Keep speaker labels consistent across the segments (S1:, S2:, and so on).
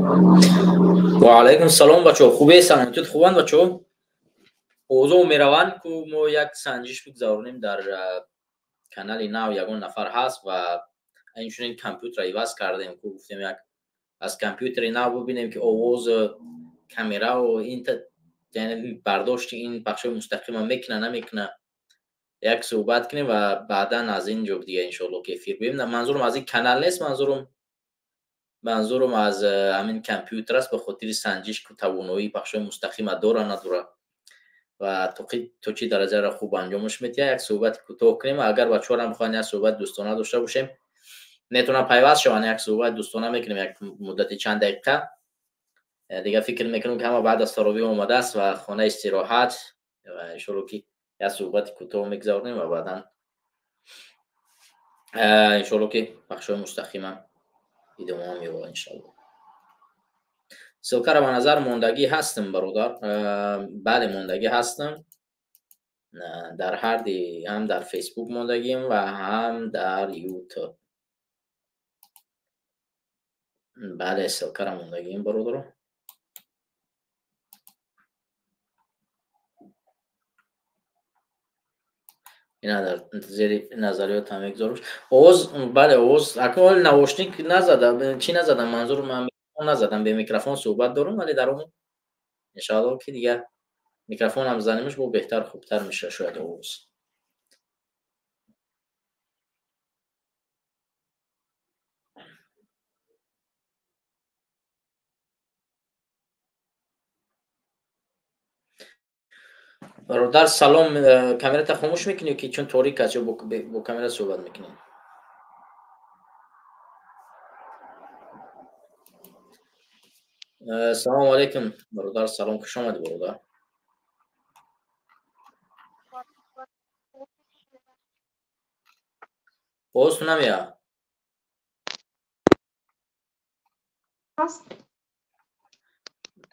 S1: Ва алайкум салом бачаҳо, хубе? Саломатиёт хубанд бачаҳо? Овозо мераванд ку мо як санҷиш бигзаронем дар канали нав ягон нафар ҳаст ва инчунин компютерро иваз кардем ку гуфтем як аз компютери нав бубинем ки овоз, камераву ин яъне бардошти ин бахшҳои мустақима мекуна намекуна, як суҳбат кунем ва баъдан аз ин ҷо дига иншоалло ки эфир бием. Манзурам аз ин канал нест, манзурам аз ҳамин компютер аст ба хотири санҷиш ку тавоноии бахшҳои мустақима дора надора ва то чӣ дараҷаро хуб анҷомаш медиҳад. Як суҳбати кӯтоҳ кунем. Агар бачаҳоам бихоҳанд як суҳбати дӯстона дошта бошем, метавонанд пайваст шаванд, як суҳбати дӯстона мекунем як муддати чанд дақиқа. Дигар фикр мекунам ки ҳама баъд аз таровиҳ омадааст ва хона истироҳат ва иншоалло ки як суҳбати кӯтоҳ мегузаронем ва баъдан иншоалло ки бахшҳои мустақима идома меёбад иншоалло. Ссылкаро ба назар мондагӣ ҳастам бародар, бале мондагӣ ҳастам дар ҳарди, ҳам дар фейсбук мондагим ва ҳам дар ютуб. Бале, ссылкаро мондагим бародаро. Ина дар зери назариёт ҳам мегузорам. Овоз, бале овоз, акнун наушник назадам, чӣ назадам, манзур ман назадам, бе микрофон суҳбат дорам, вале дар он иншоалло ки дигар микрофон ҳам занимаш бо беҳтар хубтар мешавад шояд овоз. Бародар салом, камерата хомӯш мекунӣ ки чун торик аст ё бо камера суҳбат мекунӣ? Салому алайкум бародар, салом, хуш омадӣ бародар. Боз намеяд?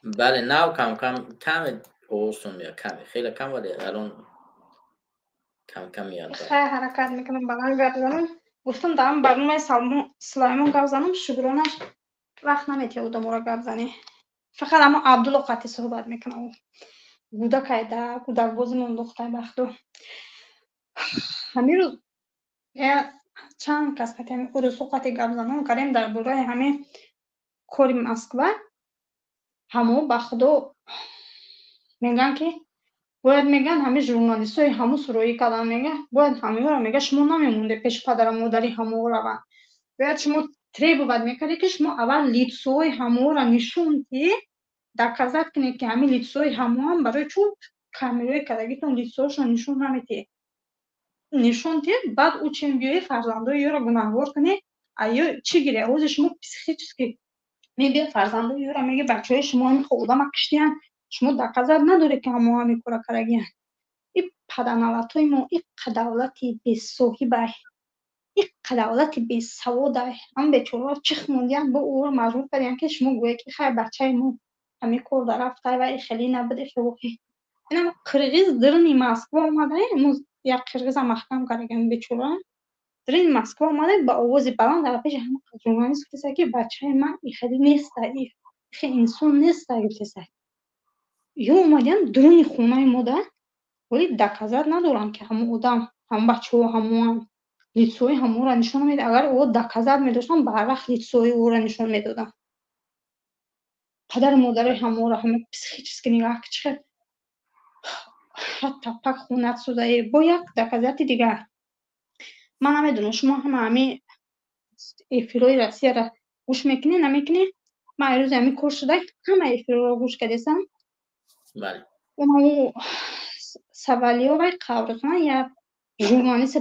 S1: Бале, нав кам кам каме овозтон меяд, каме, хеле кам, вале алон кам кам меяд.
S2: Хай, ҳаракат мекунам баланд гап занам. Гуфтам дар ҳам барномаи Сулаймон гап занам, шукронаш вақт наметиҳад одаморо гап занӣ. Фақат ҳамо Абдулло қатъи суҳбат мекунам. Гудакайда, гудакбозимон духтай бахту. Ҳамин рӯз чанд кас қатъи ҳамин урусу қатъи гап занон кардем дар бораи ҳамин кори Москва. Ҳамо ба худо мегӯянд ки бояд, мегӯянд ҳамин журналистҳои ҳамун суроӣ кардан, мегӯянд бояд ҳаминҳоро, мегӯяд шумо намемонде пеши падару модари ҳамоҳо раванд. Бояд шумо требовать мекардед ки шумо аввал лицои ҳамоҳоро нишон диҳед, доказать кунед ки ҳамин лицои ҳамоҳам барои чун камераи кардагитон лицоашон нишон намедиҳед. Нишон диҳед, баъд ӯ чен биёед фарзандои ёро гунаҳгор кунед, а ё чӣ гиред? Ҳозир шумо психически мебиёд фарзандои ёро мегӯед бачаҳои шумо ҳамин одама киштиянд, шумо доказать надоред ки ҳамоҳо ҳамин кора кардагиянд. И паданалатҳои мо иққа давлати бесоҳибай, иққа давлати бесаводай. Ҳам бечораҳо чих мондиянд, бо ӯро маҷбур кардиянд ки шумо гӯед ки хай бачаи мо ҳамин кор дар рафтай ва хеле набуд, хеле. Инам қирғиз дирни Москва омада, мо як қирғиза маҳкам кардагиам бечора. Дирни Москва омада ба овози баланд дар пеши ҳама журналист гуфтеса ки бачаи ман ихеле неста, ихе инсон неста гуфтеса. Ё омадиянд дуруни хонаи мо да, вале доказать надоранд ки ҳамон одам, ҳамон бачаҳо ҳамоанд. Лицои ҳамонро нишон намедиҳад. Агар ӯ доказать медоштанд, барвақт лицои ӯро нишон медоданд. Падару модари ҳамонро ҳама психически нигаҳ ки чӣ хел ҳатто пак хунат сӯзае. Бо як доказати дигар. Ман намедонам шумо ҳама ҳамин эфирҳои Россияро гӯш мекунед, намекунед? Ман рӯзи ҳамин кор шуда ҳама эфирҳоро гӯш кардесам.
S1: Бале.
S2: Онао Савалиовай Қабрхон як журналисти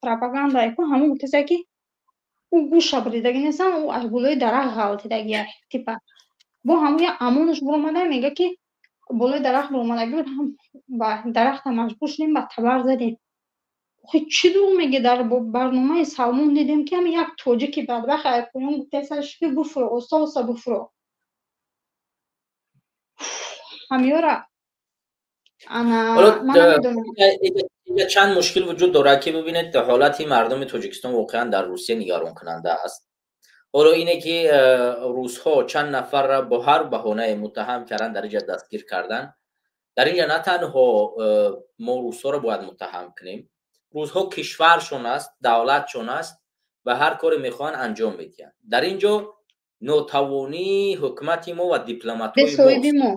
S2: пропаганда ку ҳамон гуфтеса ки ӯ гӯша буридагӣ нестам, ӯ аз болои дарахт ғалтидагия типа. Бо ҳамон як амонаш буромада мега ки болои дарахт буромадагӣ буд, ба дарахта маҷбур шудем, ба табар задем. Охи чӣ дурӯғ мегӯяд? Дар барномаи Салмон дидем ки ҳамин як тоҷики бадбахт ай поён гуфтеса ки буфуро, оста оста буфуро. Ҳамёра ана ман намедонам.
S1: Инҷа чанд мушкил вуҷуд дорад ки бибинед ҳолати мардуми Тоҷикистон воқеан дар Русия нигаронкунанда аст. Ҳоло ине ки русҳо чанд нафарра бо ҳар баҳонае муттаҳам кардан, дар инҷа дастгир кардан. Дар инҷа на танҳо мо русҳоро бояд муттаҳам кунем, русҳо кишваршон аст, давлатшон аст ва ҳар коре мехоҳанд, анҷом медиҳанд. Дар ин ҷо нотавонии ҳукумати мо ва дипломатҳои мо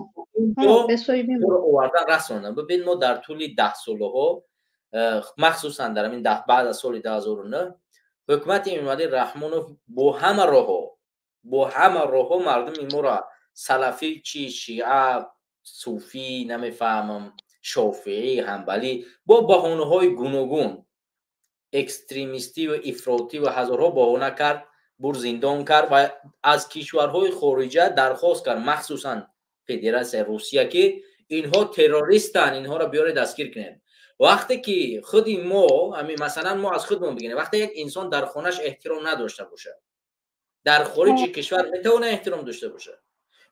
S1: овардан расондан. Бибин, мо дар тӯли даҳсолаҳо, махсусан дар ҳамин баъд аз соли 2009, ҳукумати Эмомалӣ Раҳмонов бо ҳама роҳҳо мардуми моро салафӣ чи, шиа, суфӣ, намефаҳмам, шофеӣ, ҳанбалӣ, бо баҳонаҳои гуногун, экстремистӣ ва ифротӣ ва ҳазорҳо баҳона кард, бур, зиндон кард ва аз кишварҳои хориҷа дархост кард, махсусан Федератсияи Русия, ки инҳо террористанд, инҳоро биёре дастгир кунед. Вақте ки худи мо, масалан, мо аз худмон бигирем, вақте як инсон дар хонаш эҳтиром надошта бошад, дар хориҷи кишвар метавона эҳтиром дошта бошад?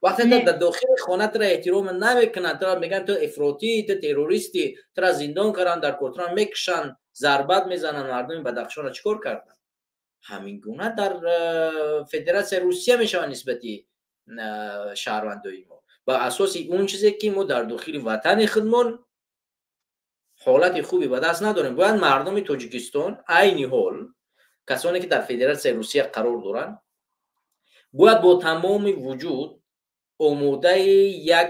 S1: Вақте дар дохили хона тура эҳтиром намекунанд, тура мегӯянд: «Ту ифротӣ, ту террористӣ», тура зиндон карданд, дар кортура мекушанд, зарбат мезананд. Мардуми Бадахшонро чӣ кор карданд? Ҳамин гуна дар Федератсияи Русия мешавад нисбати шаҳрвандои мо. Ба асоси он чизе ки мо дар дохили ватани худмон ҳолати хуби ба даст надорем, бояд мардуми Тоҷикистон, айни ҳол касоне ки дар Федератсияи Русия қарор доранд, бояд бо тамоми вуҷуд омодаи як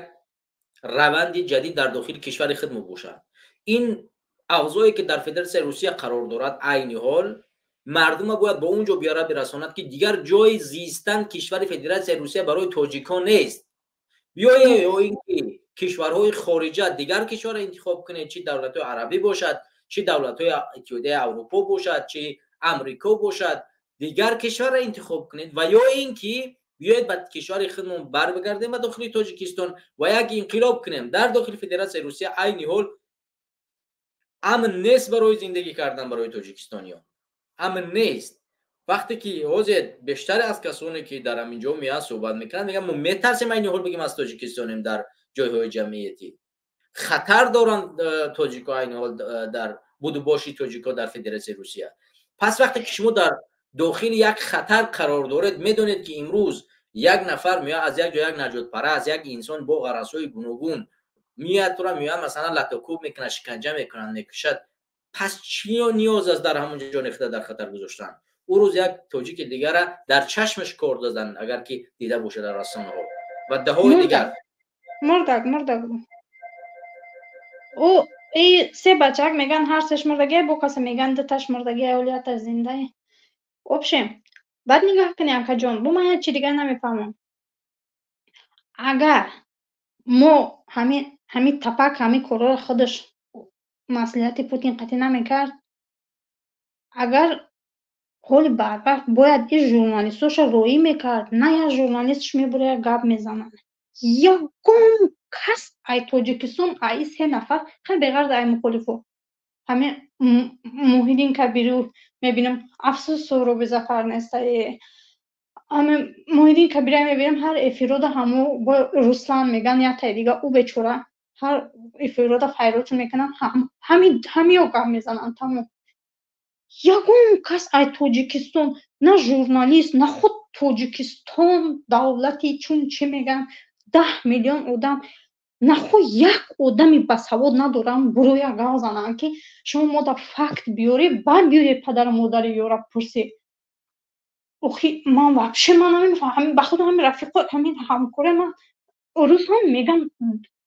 S1: раванди ҷадид дар дохили кишвари худ мебошанд. Ин авзое ки дар Федератсияи Русия қарор дорад, айни ҳол мардума бояд ба он ҷо биёра бирасонад, ки дигар ҷои зистан кишвари Федератсияи Русия барои тоҷикон нест. Биёе ё ин ки кишварҳои хориҷа, дигар кишварро интихоб кунед, чи давлатҳои арабӣ бошад, чи давлатҳои Иттиҳодияи Аврупо бошад, чи Амрико бошад, дигар кишварро интихоб кунед ва ё ин ки биёед, ба кишвари худмон барбигардем, ба дохили Тоҷикистон, ва як инқилоб кунем. Дар дохили Федератсияи Русия айни ҳол амн нест барои зиндагӣ кардан, барои тоҷикистониён амн нест. Вақте ки ҳозир бештаре аз касоне ки дар ҳамин ҷо меянд, суҳбат мекунанд, мегӯянд: «Мо метарсем айни ҳол бигем, аз Тоҷикистонем». Дар ҷойҳои ҷамъиятӣ хатар доранд тоҷико айни ҳол, дар будубоши тоҷико дар Федератсияи Русия. Пас вақте ки шумо дар дохили як хатар қарор доред, медонед, ки имрӯз як нафар меояд аз як ҷо, як наҷотпараст, як инсон бо ғаразҳои гуногун меяд, тура меояд, масалан, латокӯб мекунад, шиканҷа мекунад, мекушад, пас чӣ ниёз аст дар ҳамон ҷони худа дар хатар гузоштан? Ӯ рӯз як тоҷики дигара дар чашмаш кор доданд, агар ки дида бошад дар расонаҳо, ва даҳои дигар.
S2: Мурдак, мурдак ӯ. И се бачак меган, ҳар сеш мурдагия, бо касе меган, дуташ мурдагия, олияташ зиндае. Вообще, баъд нигоҳ кунӣ, акаҷон, бо ман як чи дигар намефаҳмам. Агар мо ҳамин тапак ҳамин корҳоро худаш маслиҳати Путин қатъӣ намекард, агар ҳоли барвақт бояд ин журналистҳоша роӣ мекард, на як журналистш мебурая, гап мезанад. Ягон кас ай Тоҷикистон, ай се нафар, хеле беғарз ай мухолифо, ҳамин Муҳиддин Кабиру мебинам, афсӯс, Суҳроби Зафар нестае. Ҳамин Муҳиддин Кабира мебинам ҳар эфирода, ҳамо бо Руслан меган, яктаи дига, ӯ бечора ҳар эфирода файротшон мекунанд, ҳамиё гап мезананд, тамом. Ягон кас ай Тоҷикистон, на журналист, на худ Тоҷикистон давлати чун чӣ мегӯянд, 10 миллион одам, нахо як одами басавод надорам буроя гап зананд, ки шумо мода факт биёред, баъд биёред падару модари ёра пурсед. Охи ман вообще ман намефаҳмам. Ба худо, ҳамин рафиқо, ҳамин ҳамкори ман рӯзҳо меган: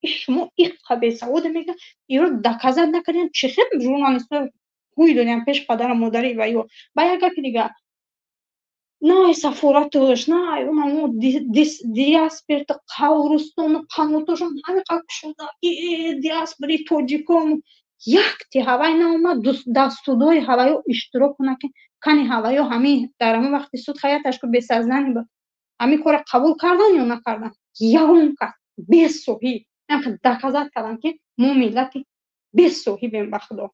S2: «Шумо иқа бесаводе», меган, «Иро доказать накардем, чӣ хел журналистҳо ҳуй додем пеш падару модари ва ё». Ба як гапи дигар, на ай сафораташ, на ай унамо диаспорта қаврустону қанотошон ҳамиқа кушода, диаспори тоҷикон якти ҳавай наомад дар судҳои ҳавайё иштирок кунад, ки кани ҳавайё ҳамин дар ҳамон вақти суд хаяташ ку бесознание буд, ҳамин кора қабул кардан ё накардан. Ягон кас бесоҳиб доказать кардан, ки мо миллати бесоҳибем. Ба худо,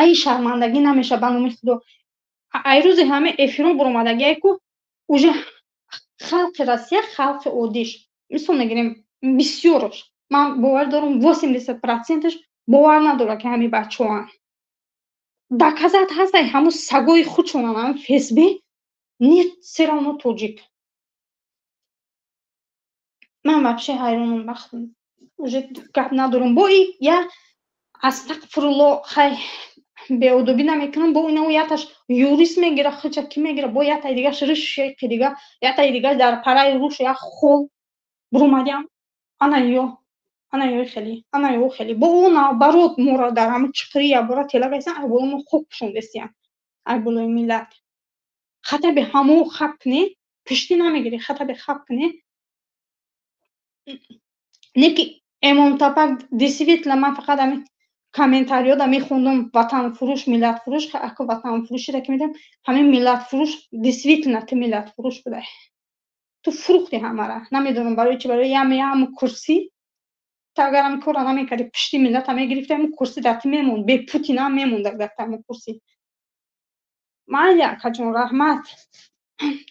S2: ай шармандагӣ намеша, ба номи худо. Ай рӯзи ҳама эфирон буромадагие ку уже халқи Россия, халқи оддиш, мисол мегирем, бисёрош, ман бовар дорам, 80 проценташ бовар надорад, ки ҳамин бачаҳоанд. Доказать ҳастай, ҳамун сагои худшонан, ҳамин ФСБ. Не, всё равно тоҷик. Ман вообще ҳайронам, вақт уже гап надорам. Бо и я астағфирулло, хай, беодобӣ намекунам. Бо инао яташ юрист мегира, хича ки мегира, бо ятай дигаш ришеқи дига, ятай дига дар параи руш як хол бурумадиам. Ана ё, ана ё хеле, ана ё хеле. Бо ӯ наоборот моро дар ҳамин чиқири ябора тела гайсан, ай боло мо хок пӯшондестиям, ай болои миллат. Хатаби ҳамо хап кунӣ, пуштӣ намегирӣ, хатаби хап кунӣ. Не ки Эмомтапак, действительно, ман фақат ҳамин комментариёда мехондум: ватанфурӯш, миллатфурӯш. Ако ватанфурӯширо ки медиҳам, ҳамин миллатфурӯш, действительно, ту миллатфурӯш будай, ту фурӯхти ҳамара. Намедонам барои чи, барои ям курсӣ. Ту агар ҳамин корро намекардӣ, пушти миллата мегирифти, ҳамин курсӣ дар ту мемонд, бе Путинам мемондак дар ҳамин курсӣ. Майли, акаҷон, раҳмат,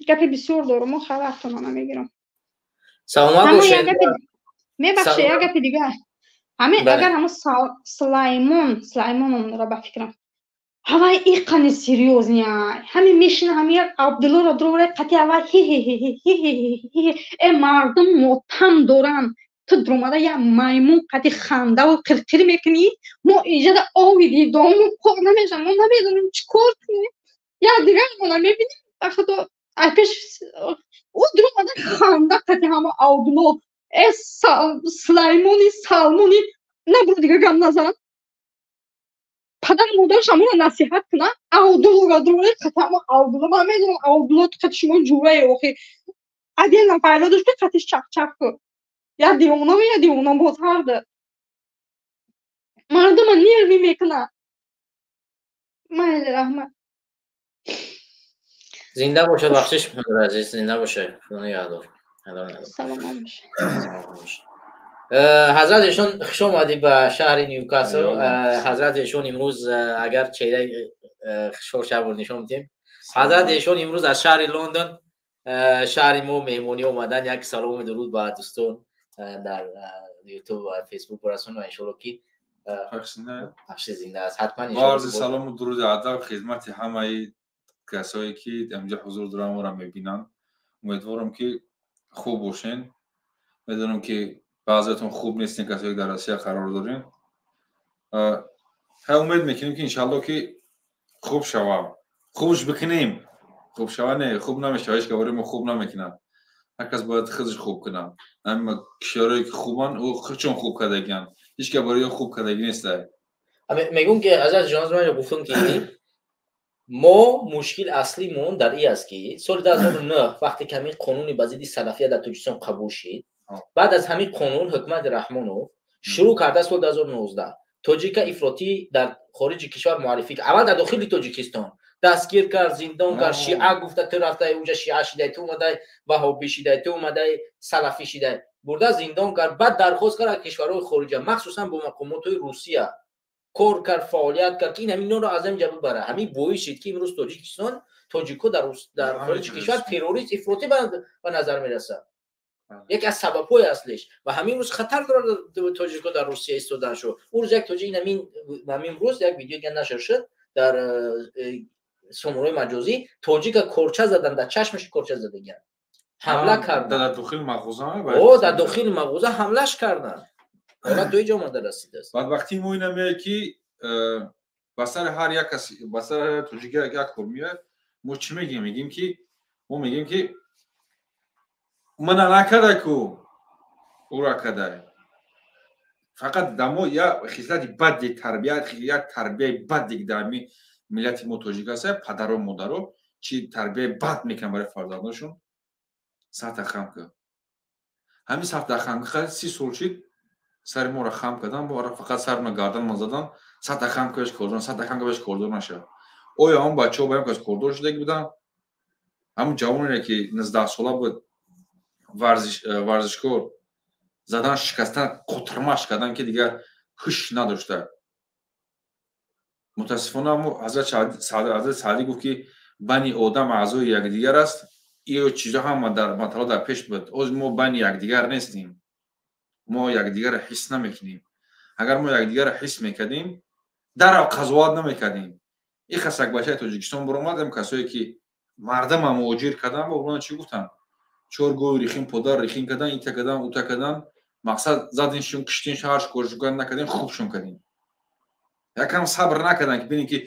S2: гапи бисёр дорум, хабартона намегирам.
S1: Саломат бошед.
S2: Мебахшед, як гапи дигар. Ҳамин агар ҳамун Сулаймон, Сулаймон омнора, ба фикрам, ҳавай иқани серьёзный, ҳамин мешина, ҳамин як Абдуллоро дровара қати ҳавай хи. Э, мардум мотам доранд, ту дуромада як маймун қати хандаву қирқир мекунӣ. Мо инҷада ови дидому кор намешавам, мо намедонем чӣ кор кунем, як дигармона мебинем. Ба худо, ай пеш ӯ дуромада ханда қати ҳама Абдулло. Э, Сулаймони Салмони, набур, дига гап назан. Падару модараш ҳамонро насиҳат кунад. Абдуллоро дуромада қати ҳама Абдулло. Ман медонам, Абдулло қати шумо ҷурае охи отдельно пайдо дошт, қатиш чақчақ кун. Як девонаву як девона боз ҳарду мардума нервӣ мекунад. Майли, раҳмат.
S1: Зинда бошад, бахшиш, азиз, зинда бошад, худо нигаҳдор.
S2: Саломат бошед.
S1: Ҳазрат эшон, хуш омадӣ ба шаҳри Ньюкасл. Ҳазрат эшон имрӯз, агар чеҳраи хушҳол нишон бидем, ҳазрат эшон имрӯз аз шаҳри Лондон шаҳри мо меҳмонӣ омадан. Як салому дуруд ба дӯстон дар Ютуб ва Фейсбук бирасон ва иншоалло ки пахши зинда аст ҳатман.
S3: Арзи салому дуруди адаб хизмати ҳамаи касое ки инҷа ҳузур доранд, моро мебинанд. Умедворам, ки хуб бошен. Медонам, ки баъзеатон хуб нестен, касое ки дар Россия қарор дорем. Ҳай, умед мекунем, ки иншалло ки хуб шава, хубш бикунем. Хуб шава не, хуб намешава, ҳеч гавори мо хуб намекунад. Ҳар кас бояд худаш хуб кунад. Ҳама кишварое ки хубанд, ӯ худшон хуб кардагианд, ҳеч гап барои хуб кардагӣ нестай.
S1: Мегӯм, ки азаз ҷон, гуфтум, ки мо мушкил аслимон дар и аст, ки соли 2009, вақте ки ҳамин қонуни ба зидди салафия дар Тоҷикистон қабул шид, баъд аз ҳамин қонун ҳукумати Раҳмонов шурӯъ карда соли 2019 тоҷика ифротӣ дар хориҷи кишвар муаррифӣ. Аввал дар дохили Тоҷикистон дастгир кард, зиндон кард, шиа гуфта: ту рафтай уҷа шиа шидай, ту омадай ваҳобӣ шидай, ту омадай салафӣ шидай. Бурда зиндон кард. Баъд дархост кард аз кишварҳои хориҷа, махсусан бо мақомотҳои Русия кор кард, фаъолият кард, ки ин ҳаминро аз ҳамин ҷа бибара. Ҳамин боис шид, ки имрӯз Тоҷикистон, тоҷикҳо дар хориҷи кишвар террорист, ифротӣ ба назар мерасад. Яке аз сабабҳои аслиш. Ва ҳамин рӯз хатар дорад тоҷикҳо дар Русия истодан шуд. Он рӯз як тоҷик, ҳамин рӯз як видео дига нашр шуд дар сомонаҳои маҷозӣ, тоҷика корча задан, дар чашмаш корча задагианд, ҳамла кардан.
S3: Дар дохили мағоза?
S1: О, дар дохили мағоза ҳамлаш кардан. Ҳолат то иҷо омада расидааст.
S3: Бадбахтии мо ина меяд, ки ба сари ҳар як кас, ба сари ҳар тоҷика як кор меояд, мо чӣ мегӯем? Мегӯем ки, мо мегӯем, ки мана накардай ку, ура кадай. Фақат дамо як хислати бади тарбия, як тарбияи баде ки дар миллати мо тоҷик аст, падару модаро чӣ тарбияи бад мекунанд барои фарзандошон: сарта хам кар. Ҳамин сарта хам, 30 сол шид, сари моро хам кардан, фақат сарма гарданма задан: сарта хам кардаш, кордор, сарта хам кардаш, кордор нашав. Оё ҳамон бачаҳо ба кас кордор шудаги буданд? Ҳамон ҷавоне, ки 19-сола буд, варзишкор, задан, шикастан, қутирмаш кардан, ки дигар ҳуш надошта. Мутаассифона, ҳазрат Саъдӣ гуфт, ки бани одам аъзои якдигар аст. Иё чизо ҳама дар матала дар пеш буд. Оз мо бани якдигар нестем, мо якдигарро ҳис намекунем. Агар мо якдигарро ҳис мекардем, дарав қазоват намекардем. И хасак бачаи Тоҷикистон баромадем, касое ки Мардама муҳоҷир кардан, ба онҳо чӣ гуфтанд? Чор гов рихин, подар рихин кардан, ита кардан, ута кардан, мақсад задиншон, киштиншон, ҳар коршукар накардем, хубшон кардем. Якам сабр накардан, ки бинем, ки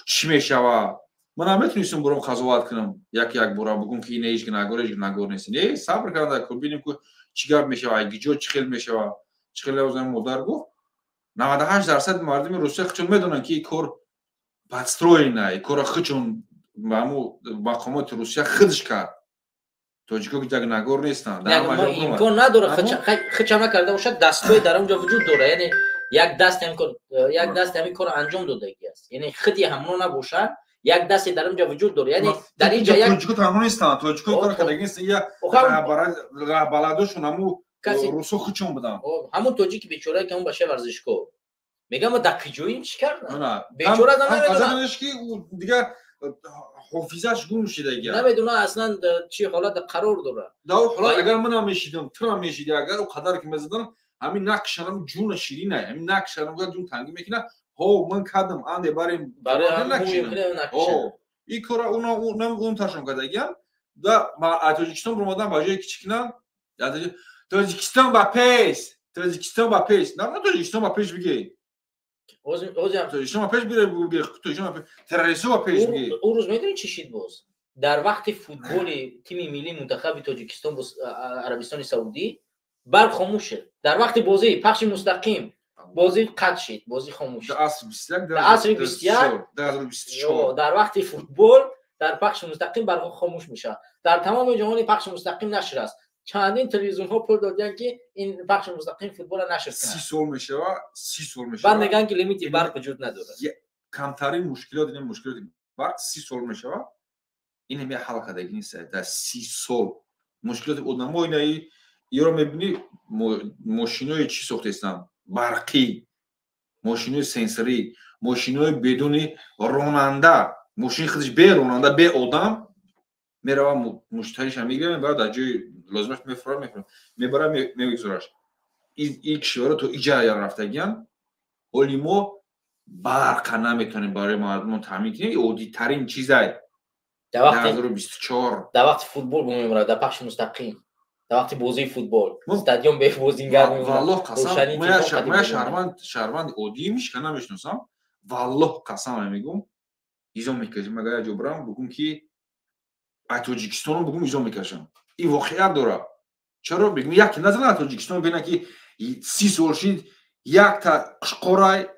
S3: чӣ мешава. Ман наметонистам буром қазоват кунам, як як бора бугум, ки ина ҳеҷ гунаҳгор, ҳеҷ гунаҳгор нест. Не, сабр кардан, бинем, ки чӣ гап мешава, гиҷо чӣ хел мешава. Чӣ хел лавзами модар гуфт, 98% мардуми Русия худшон медонанд, ки ин кор подстроена, ин кора худшон ҳаму мақомоти Русия худш кард. Тоҷико ки гунаҳгор нестанд.
S1: Имкон надорад, худшам накарда бошад, дастҳои дар онҷо вуҷуд дорад, яъне як даст як даст ҳамин корро анҷом додагӣ аст, яъне худи ҳамоно набошад, як дасте дар онҷо вуҷуд дорад, яъне дар инҷа як
S3: тоҷико танҳо нестанд, тоҷико кор кардаги нест, я раҳбаладошон ҳаму русо худшон буданд.
S1: Ҳамун тоҷики бечорае, ки ҳамун бачаи варзишкор, мегам, дар киҷоим чӣ кардам, бечора.
S3: Намедонад, ки дигар ҳофизаш гум шудагия,
S1: намедонад аслан чӣ ҳолат қарор дорад.
S3: Дар ҳолат агар манам мешидам, турам мешиди, агар ӯ қадар ки мезадам, ҳамин накшанам ҷуна ширина, ҳамин накшанам ҷун тангӣ мекунад. Ҳо, ман кардам, анде барем. Ин кора он ташон кардагиам. Да Тоҷикистон бромадан, ба ҷое ки чӣ кунам, Тоҷикистон ба пеш, Тоҷикистон ба пеш, на Тоҷикистон ба пеш бигӯй, Тоҷикистон ба пеш бире, Тоҷикистон ба пеш, террористо ба пеш бигӯй.
S1: Ӯ рӯз медонӣ чӣ шид? Боз дар вақти футболи тими миллии мунтахаби Тоҷикистон бо Арабистони Саудӣ барқ хомӯш шуд. Дар вақти бозӣ, пахши мустақим, бозӣ қатъ шид, бозӣ хомӯш шуд.
S3: Дар
S1: асри 21, дар вақти футбол, дар пахши мустақим барқ хомӯш мешавад. Дар тамоми ҷаҳони пахши мустақим нашр аст. Чандин телевизионҳо пул додиянд, ки ин пахши мустақим футболро нашр кунанд.
S3: 30 сол мешава, 30 сол мешава.
S1: Баъд мегӯянд, ки лимити барқ вуҷуд надорад.
S3: Камтарин мушкилот ин мушкилоти барқ 30 сол мешава, ин ҳами ҳал кардаги нест. Дар 30 сол мушкилоти одамо инаи ёро мебинӣ, мошинои чӣ сохтаистанд, барқӣ, мошинои сенсорӣ, мошинои бедуни ронанда, мошини худаш бе ронанда, бе одам мерава, муштариша мегирад, мебарад дар ҷои лозимаш, мефурад, мебарад, мегузораш. Ин кишварро то иҷа рафтагиян. Ҳоли мо барқа наметавонем барои мардумон таъмин кунем, оддитарин чизай.
S1: Дар вақти футбол мемонад, дар пахши мустақим, дар вақти бозии футбол стадион бебозингар.
S3: Валлоҳ қасам, ман шаҳрванди оддӣ мишка намешиносам, валлоҳ қасам мегӯм, изо мекашам. Агар як ҷо бирам, бугум, ки ай Тоҷикистоно бугум, изо мекашам. Ин воқеият дорад. Чаро бигум? Яке назана Тоҷикистон бина, ки 30 сол шид, якта қишқорай,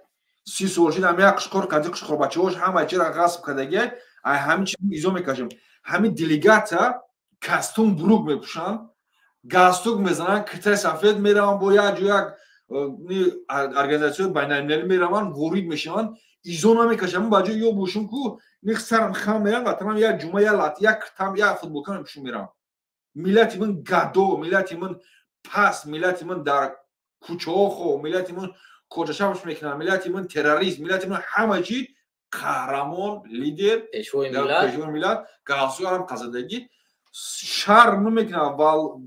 S3: 30 сол шид, ҳама як қишқор кади, қишқорбачаҳош ҳама чира ғасб кардагиай. Ай ҳамин чиз изо мекашам. Ҳамин делегатсия костюм брук мепӯшанд, галстук мезананд, киртаи сафед, мераванд, бо як ҷо як организатсияи байналмилалӣ мераванд, ворид мешаванд, изо намекашам. Ба ҷои ё бошум ку них сарам хам мерам, ватанам, як ҷума, як лат, як киртам, як футболка мепӯшум, мерам. Миллати ман гадо, миллати ман паст, миллати ман дар кӯчаҳо хо, миллати ман коҷашабш мекунад, миллати ман террорист, миллати ман ҳама чи, қаҳрамон, лидер,
S1: пешвои
S3: миллат, галстукам қазадагӣ, шарм намекунад.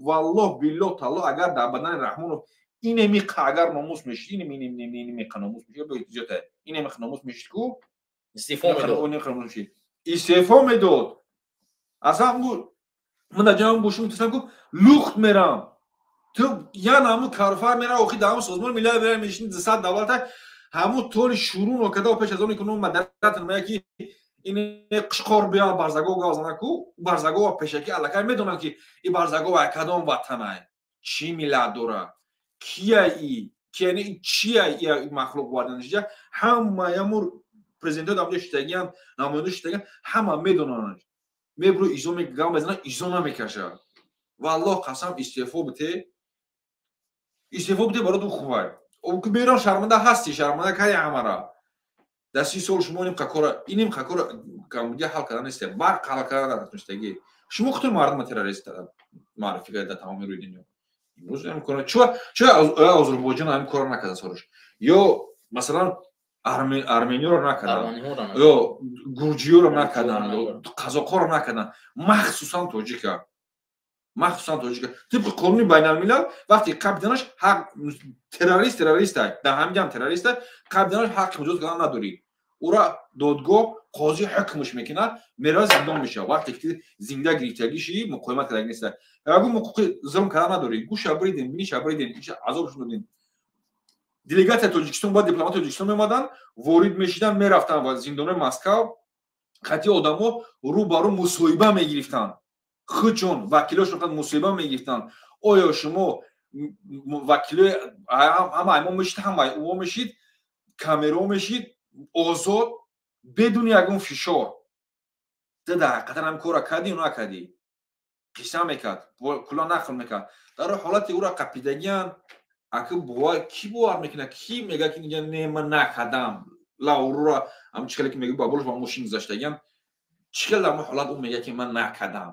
S3: Валлоҳ, биллоҳ, таллоҳ, агар дар бадани Раҳмонов инемиқа агар номус мешид, инемиқа номус мешид, инемиқа номус мешид ку
S1: истеъфо.
S3: Истеъфо медод. Аслан ман дар ҷамъ бошум, тустам ку лухт мерам. Ту ян ҳамун карфар мера, охи дар ҳамун Созмони Милал мера, мешини, сад давлата ҳамун толи шурӯъ нокарда, пеш аз оне ки мадаратон меяд, ки ин қишқор бия, барзагов гав зана ку, барзагова пешакӣ аллакай медонанд, ки и барзагова кадом ватанай, чӣ миллат дора, кия и яъне чия и махлуқ варданашиҷа. Ҳама ямур президентҳо дар онҷо шиштагиянд, намоянда шиштагиянд, ҳама медонанд. Мебуру изо гав мезана, изо намекашад. Валлоҳ қасам, истеъфо бите, истеъфо бите, барои ту хубай. Берон шарманда ҳасти, шарманда каи ҳамара. Дар 30 сол шумо иним қакора, иним қакора камбудия ҳал карда несте, барқ ҳал карда натонистагӣ. Шумо худтон мардума террорист муаррифӣ карда дар тамоми рӯи дунё. Имрӯз ҳамин кора чӯ Озарбойҷон ҳамин кора накарда сорош, ё масалан армениёро накарданд, ё гурҷиёро накарданд, қазоқҳоро накарданд, махсусан тоҷика, махсусан тоҷика. Тибқи қонуни байналмилал, вақте қабиданаш ҳақ, террорист террориста, дар ҳамин ҷам террориста, қабиданаш ҳаққи муҷоз кардан надорӣ. Ура додгоҳ қозӣ ҳукмш мекунад, мерава, зиндон мешавад. Вақте ки зинда гирифтагӣ ши, муқовимат кардаги неста, ягон ҳуқуқи зулм карда надорӣ. Гӯша бридем, биниша бридем, азобшон додем. Делегатсия Тоҷикистон бояд, дипломати Тоҷикистон меомаданд, ворид мешиданд, мерафтанд ва зиндонои Москав хати одамо рӯ ба рӯ мусоҳиба мегирифтанд, худшон вакилошон мусоҳиба мегирифтанд. Оё шумо вакилои ҳама мо мешид, ҳама ӯ мешид, камерао мешид, озод, бидуни ягон фишор. Ту дар ҳақиқатан ҳам кора кардӣ ё накардӣ? Қисса мекард, кулла нақл мекард. Дар ҳолати ӯра қапидагиан, аки бовар, кӣ бовар мекунад? Кӣ мега ки не, ман накардам? Лаурура ҳам чӣ хеле ки меги, баболш ба мошин гузаштагиан, чӣ хел дар ҳолат ӯ мега ки ман накардам?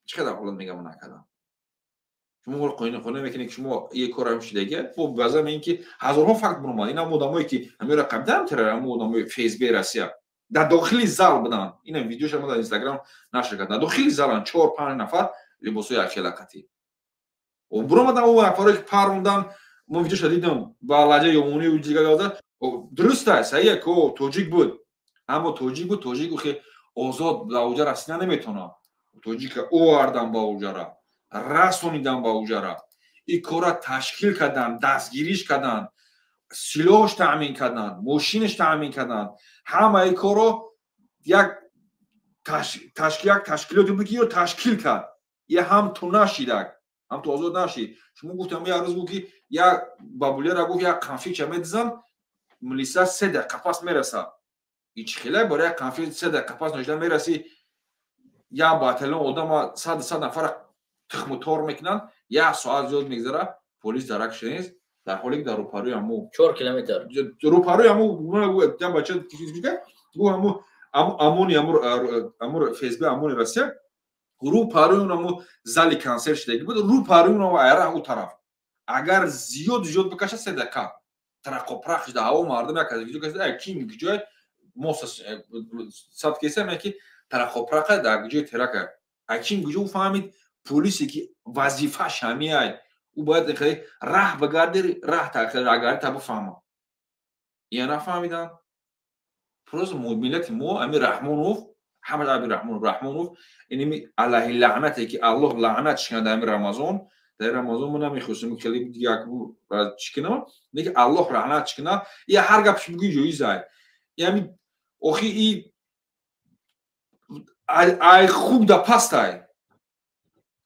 S3: Чӣ хел дар ҳолат мега ман накардам? Шумо ҳол қонеъ мекунед, ки шумо як кор ҳам шидаги? Бо баъзан мегӯем, ки ҳазорҳо факт баромад. Ин ҳам одамое ки ҳамеро қабидан, террор, ҳам одамои ФСБ Россия дар дохили зал буданд. Инам видеоша мо дар Инстаграм нашр кард. Дар дохили залан 4-5 нафар, либосҳои якхелақатӣ баромадан. Ӯ нафаре ки парондан, мо видеоша дидам, ба лаҳҷаи ёмонӣ дигар. Дуруст аст, саҳие ко тоҷик буд, аммо тоҷик буд, тоҷик охи озод ба уҷа расида наметавонад. Тоҷика овардан ба уҷара, расонидан ба уҷара, ин кора ташкил кардан, дастгириш кардан, силоҳш таъмин кардан, мошинаш таъмин кардан, ҳамаи корро як ташкилоте буд, ки ё ташкил кард. Я ҳам ту нашидак, ҳам ту озод нашид. Шумо гуфтам, як рӯз гуфт, ки як бабулера гуфт, як конфетча медизан, милиса 3 дақиқа пас мерасад. И чӣ хеле барои як конфет 3 дақиқа пас ношида мерасӣ? Як батальон одама, 100 нафара тухмутор мекунанд, як соат зиёд мегзара, полис дарак нест, дар ҳоле ки дар рӯпарӯи ҳамо
S1: 4 километр.
S3: Рӯпарӯи ҳамо бача гу ҳамо ОМОНи, ҳамо ФСБ, ОМОНи Россия рӯпарӯи он ҳамо зали консерт шидаги буд, рӯпарӯи он ҳамо айра ӯ тараф. Агар зиёд зиёд бикаша, 3 дақиқа тарақопрақ шуда ҳаво. Мардум як видео кашида, ким ҷой мо сабт кеса, ки тарақопрақа дар ҷои терака. Акин куҷо ӯ фаҳмид? Полисе ки вазифааш ҳамиай, ӯ бояд раҳ бигарди, раҳ агари та бифаҳма. Я нафаҳмидан. Просто миллати мо, ами Раҳмонов, ҳама аби Раҳмонов, Раҳмонов иними алайҳи лаънате ки Аллоҳ лаънат шикана дар ами Рамазон. Дар Рамазон мо намехостем хеле як чӣ кунам, леки Аллоҳ лаънат шикана. Я ҳар гапш бигӯи, ҷоизай. Ями охи и ай хуб да пастай,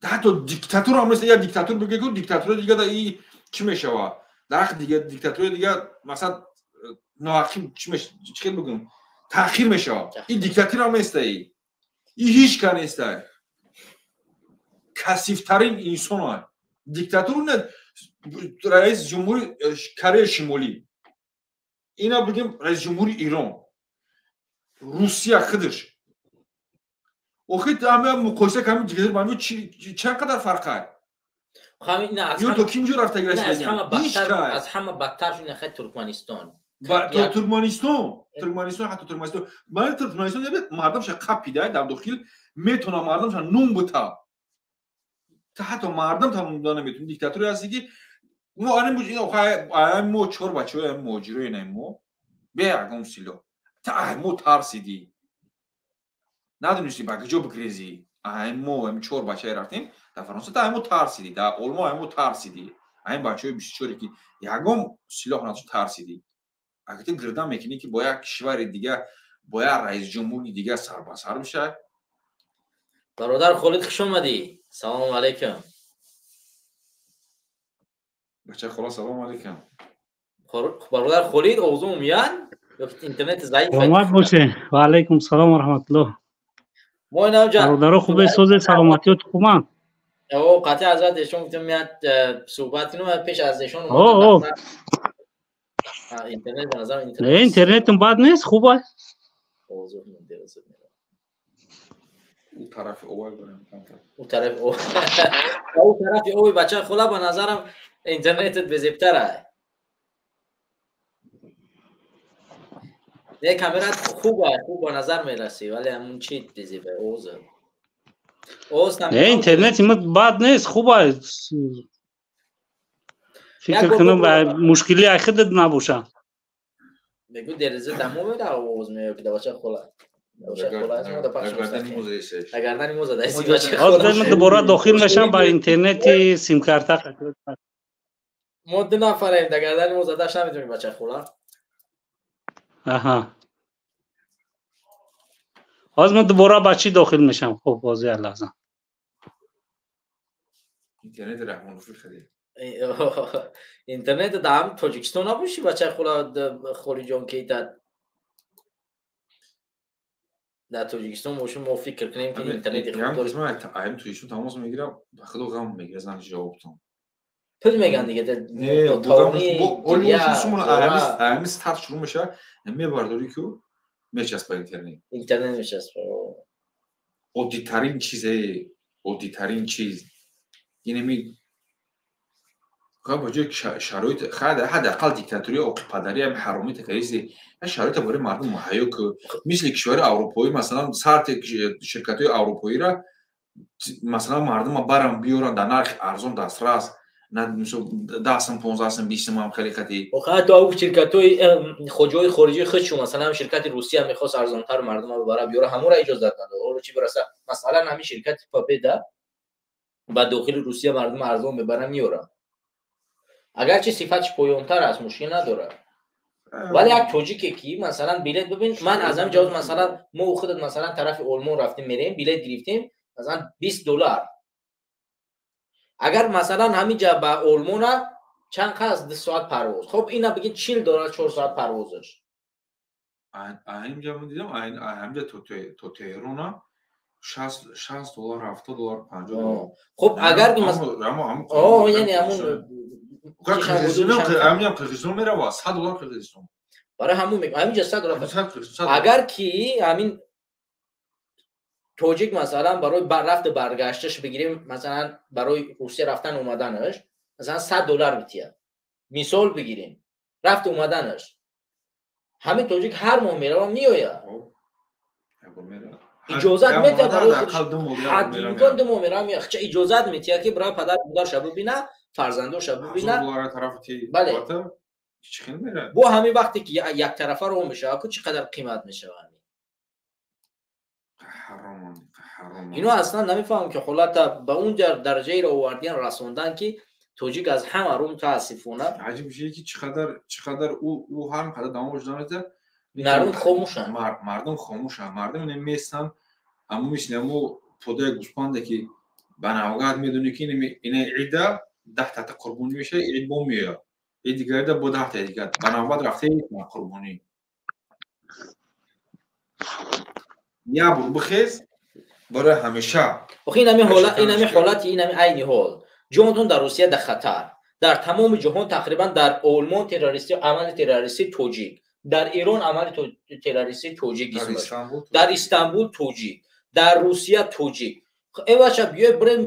S3: ҳатто диктатур ҳам нест. Як диктатур бигӯ, диктатура дига да и чӣ мешавад? Дар ҳаққи дига диктатура дига, масалан, ноҳақӣ чӣ хел бигӯм, таъхир мешавад. И диктатур ҳам неста, и ҳеҷ ка неста, касифтарин инсон диктатур не. Раиси ҷумҳури Кореяи Шимолӣ, ина бигем, раиси ҷумҳури Ирон, Русия худаш, охи ҳама муқоиса ками диктатур ба чанд қадар фарқ ай? Ё то ким ҷо рафтаги?
S1: Аз ҳама бадтар шуд Туркманистон.
S3: Туркманистон, Туркманистон, ҳатто Туркманистон, Туркманистон мардамша қапида дар дохил метавона мардамша нун бута, ҳатто мардам та нун буда наметавон. Диктатуре ҳасте, ки мо мо чор бачаҳои муҳоҷирои мо бе ягон силоҳ, та мо тарсидӣ, надонисти ба куҷо бигрезӣ. Ай мо чор бачае рафтем дар Фаронса, та мо тарсидӣ, дар Олмон ай мо тарсидӣ, ай бачаҳои 24-е ки ягон силоҳ надошт, тарсидӣ. Агар ту гирда мекунӣ, ки бо як кишвари дига, бо як раисҷумҳури дига сарбасар бишавад.
S1: Бародар Холид, хуш омадӣ, салому алайкум.
S3: Бача хола, салому алайкум.
S1: Бародар Холид, овозум меяд ё интернет заиф?
S4: Саломат бошед, ва алайкум салом ва раҳматуллоҳ.
S1: Мо инам.
S4: Бародаро, хубе, созе, саломатиёт хубанд?
S1: О, қатъи ҳазрат эшон гуфтем, меяд, суҳбат кунем пеш аз эшон. Интернет ба назарам.
S4: Не, интернетум бад нест, хуб аст.
S3: У тарафи овай барем.
S1: У тарафи овай, бача хола, ба назарам интернетат безебтар ай. Не, камерат хуб ай, хуб ба назар мерасӣ, вале ҳамун чи безеб овоз овоз.
S4: Не, интернети ма бад нест, хуб аст. Фикр кунам, мушкили ай худат набошад.
S1: Мегӯ дереза дамо меда овоз меояд ки бача хола.
S4: Ҳозир дубора дохил мешам ба интернети симкарта.
S1: Мо ду нафарем, дар гардани мо задаш наметавонем бача хола.
S4: Аҳа. Ҳозир ман дубора ба чӣ дохил мешам? Хуб, боз як лаҳза.
S3: Интернет Раҳмонов харид.
S1: Интернет дар Тоҷикистон набоши бача хола Холиҷон кейтад. Дар Тоҷикистон бошем мо фикр кунем ки интернети хуб дорем.
S3: Ман аим Тоҷикистон тамос мегирам, ба худо ғам мегирад зан ҷавобтон.
S1: Пул меган дига.
S3: Не, аими старт шурӯъ мешавад, мебардорӣ ку мечаспа интернет.
S1: Интернет мечаспа.
S3: Оддитарин чизе, оддитарин чиз. Инами ба ҷои шароит ҳадди ақал диктатурия оқипадарӣ ҳами ҳаромӣ такаизи шароита барои мардум муҳайё ку мисли кишвари аврупоӣ масалан сарти ширкатҳои аврупоиро масалан мардума барам биёранд дар нархи арзон дастрас 10 сум 15 сум 20 сум ҳам хеле хати
S1: ҳатто ав ширкатҳои хоҷаҳои хориҷии худшу масалан ширкати Русия мехост арзонтар мардума бибара биёра ҳамонро иҷозат надод. Ҳоло чӣ бираса масалан ҳамин ширкати Победа ба дохили Русия мардума арзон мебара меёра. Агарчи сифатш поёнтар аст мушкил надорад. Вале як тоҷике ки масалан билет бибин ман аз ҳамин ҷавоз масалан мо худат масалан тарафи Олмон рафтем мерем билет гирифтем масалан $20. Агар масалан ҳамин ҷа ба Олмона чанд қас 2 соат парвоз. Хоб ина бигин $40 4 соат парвозаш.
S3: Ҳамин ҷа ман дидам ҳамин ҷа то Теҳрона $60 $70 $50.
S1: Хоб агар яъне ҳамун
S3: Қирғизистон Қирғизистон мерава $100 Қирғизистон.
S1: Барои ҳамун мегӯям ҳамин ҷа $100. Агар ки ҳамин тоҷик масалан барои рафту баргашташ бигирем масалан барои Русия рафтан омаданаш масалан $100 бития. Мисол бигирем рафту омаданаш. Ҳамин тоҷик ҳар моҳ мерава меояд. Иҷозат метиҳад барои ҳадди имкон 2 моҳ мерава меояд. Хча иҷозат метиҳад ки барои падар модарша бибина, фарзандоша бибина. Бале. Бо ҳамин вақте ки яктарафа роҳ мешавад ку чӣ қадар қимат мешавад. Ино аслан намефаҳмам ки ҳолата ба он дараҷаеро овардиян расондан ки тоҷик аз ҳама рӯ мутаассифона.
S3: Аҷиб чизе ки чӣ қадар ӯ ҳар қадар давом шуда
S1: мардум хомӯшанд.
S3: Мардум хомӯшанд. Мардум ине местанд аммо мисли ҳамо подаи гӯспанде ки ба навгат медонӣ ки ине ида 10 тата қурбонӣ мешавад, ид бо меояд. Ид дигарида бо 10 та дигар. Ба навбат рафта қурбонӣ. Як бур бихез барои ҳамеша.
S1: Охи инами ҳолат, инами ҳолати, инами айни ҳол. Ҷонтон дар Русия дар хатар. Дар тамоми ҷаҳон тақрибан дар Олмон террористӣ амали террористӣ тоҷик, дар Эрон амали террористӣ тоҷик, дар Истанбул тоҷик, дар Русия тоҷик. Эваша биёй бирем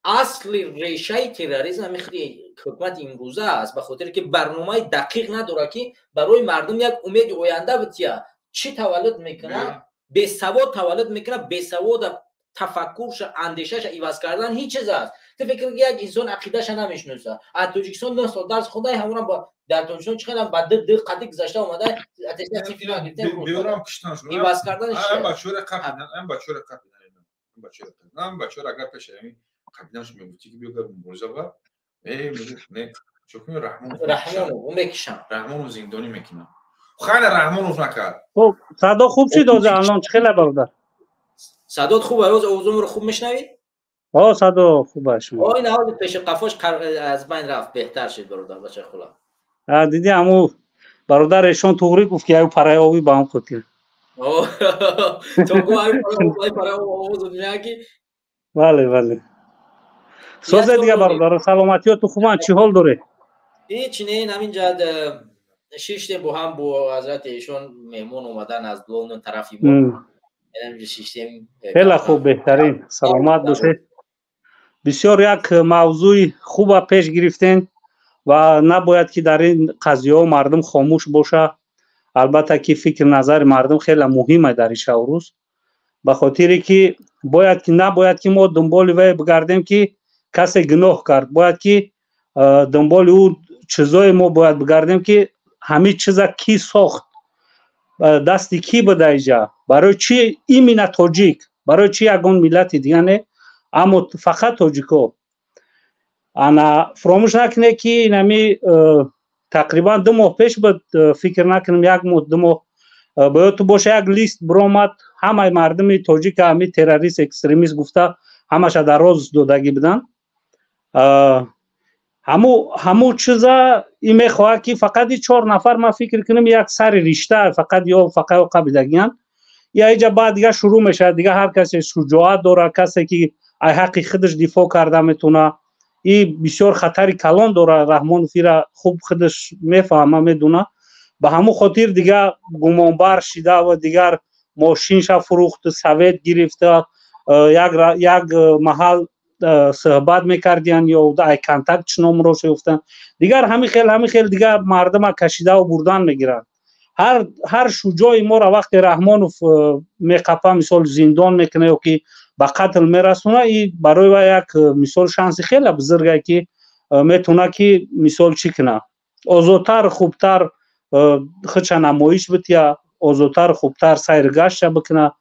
S1: асли решаи терроризм ҳамин худи ҳукумати имрӯза аст, ба хотире ки барномаи дақиқ надорад ки барои мардум як умеди оянда бития. Чӣ таваллуд мекунад? Бесавод таваллуд мекунад, бесавода тафаккурша, андешаша иваз кардан ҳеҷ чиз аст. Ту фикр ки як инсон ақидаша намешиноса. Аз Тоҷикистон 9 сол дарс хонда, ҳамонам дар Тоҷикистон чӣ қадар ба ду қадди гузашта омада, иваз карданаш.
S3: Бачаҳоро агар пеши ҳамин қабиданаш мегуфтӣ ки биё гар мубориза бар, не, чокуми Раҳмонов
S1: Раҳмонов мекишам.
S3: Раҳмонов зиндонӣ мекунам. Хайр, Раҳмонов накард.
S4: Хуб, садо хуб шид ҳозир алон чӣ хеле бародар?
S1: Садот хуб аст, овозумро хуб мешнавӣ?
S4: О, садо хуб аст шумо.
S1: О, ин ҳозир пеши қафош аз байн рафт, беҳтар шид бародар бача хула.
S4: Дидӣ ҳаму бародар эшон туғрӣ гуфт ки аю параи обӣ ба ҳам хотир.
S1: То гу аю параи овозу меяки.
S4: Бале, бале. Созе дига бародар, саломатиёту хубанд, чӣ ҳол доред?
S1: Ҳеҷ не, ҳамин ҷад шиштем бо ҳам бо ҳазрати эшон меҳмон омадан аз Лондон тарафи мо.
S4: Хеле хуб, беҳтарин, саломат бошед. Бисёр як мавзӯи хуба пеш гирифтем ва набояд ки дар ин қазияҳо мардум хомӯш боша. Албатта ки фикр назари мардум хеле муҳим аст дар ин шаврӯз, ба хотире ки бояд ки набояд ки мо дунболи вай бигардем ки касе гуноҳ кард, бояд ки дунболи ӯ чизое мо бояд бигардем ки ҳамин чиза кӣ сохт. Дасти кӣ буда иҷа? Барои чӣ именно тоҷик? Барои чӣ ягон миллати дига не, аммо фақат тоҷико? Ана, фуромӯш накунед, ки инами тақрибан 2 моҳ пеш буд, фикр накунем, як моҳ, 2 моҳ, ба ёдту боша, як лист биромад, ҳамаи мардуми тоҷика ҳами террорист, экстремист гуфта, ҳамаша дар розыск додагӣ буданд. Ҳаму чиза и мехоҳад, ки фақат и чор нафар, ман фикр кунам, як сари ришта фақат ё фақат қабидагиянд. Я иҷа баъд дига шурӯъ мешавад. Дига ҳар касе шуҷоат дорад, касе ки ай ҳаққи худаш дифоъ карда метавона, и бисёр хатари калон дорад. Раҳмонов ира хуб худаш мефаҳма, медуна. Ба ҳамун хотир дига гумонбар шида ва дигар мошинша фурӯхту, совет гирифта, як маҳал суҳбат мекардиянд ё ай контакт номро шуфтанд. Дигар ҳамин хел дигар мардума кашидаву бурдан мегиранд. Ҳар шуҷои моро вақте Раҳмонов меқапа, мисол, зиндон мекуна ё ки ба қатл мерасона, и барои вай як, мисол, шанси хеле бузурге, ки метавона, ки, мисол, чӣ куна: озодтар, хубтар худша намоиш бития, озодтар, хубтар сайру гаштша бикуна.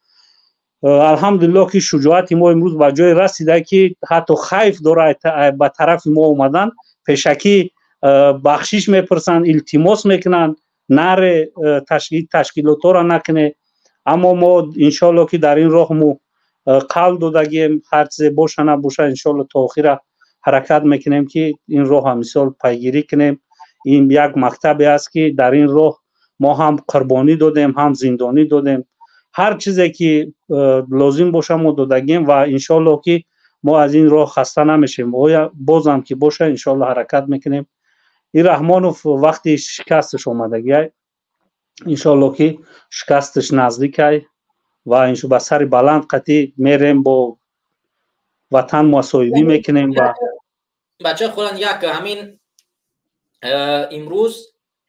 S4: Алҳамдулиллоҳ, ки шуҷоати мо имрӯз ба ҷое расида, ки ҳатто хайф дорад ба тарафи мо омадан. Пешакӣ бахшиш мепурсанд, илтимос мекунанд, наре ташкилотҳоро накуне. Аммо мо, иншоалло, ки дар ин роҳ мо қавл додагием, ҳар чизе боша набоша, иншоалло, то охира ҳаракат мекунем, ки ин роҳа, мисол, пайгирӣ кунем. Ин як мактабе аст, ки дар ин роҳ мо ҳам қурбонӣ додем, ҳам зиндонӣ додем, ҳар чизе ки лозим боша, мо додагием ва иншоалло, ки мо аз ин роҳ хаста намешем. Бозам ки боша, иншоалло, ҳаракат мекунем. Ин Раҳмонов вақти шикасташ омадагиай, иншоалло, ки шикасташ наздикай ва ба сари баланд қатӣ мерем, бо ватан мусоҳибӣ мекунем ва
S1: Бача хӯранд, як ҳамин имрӯз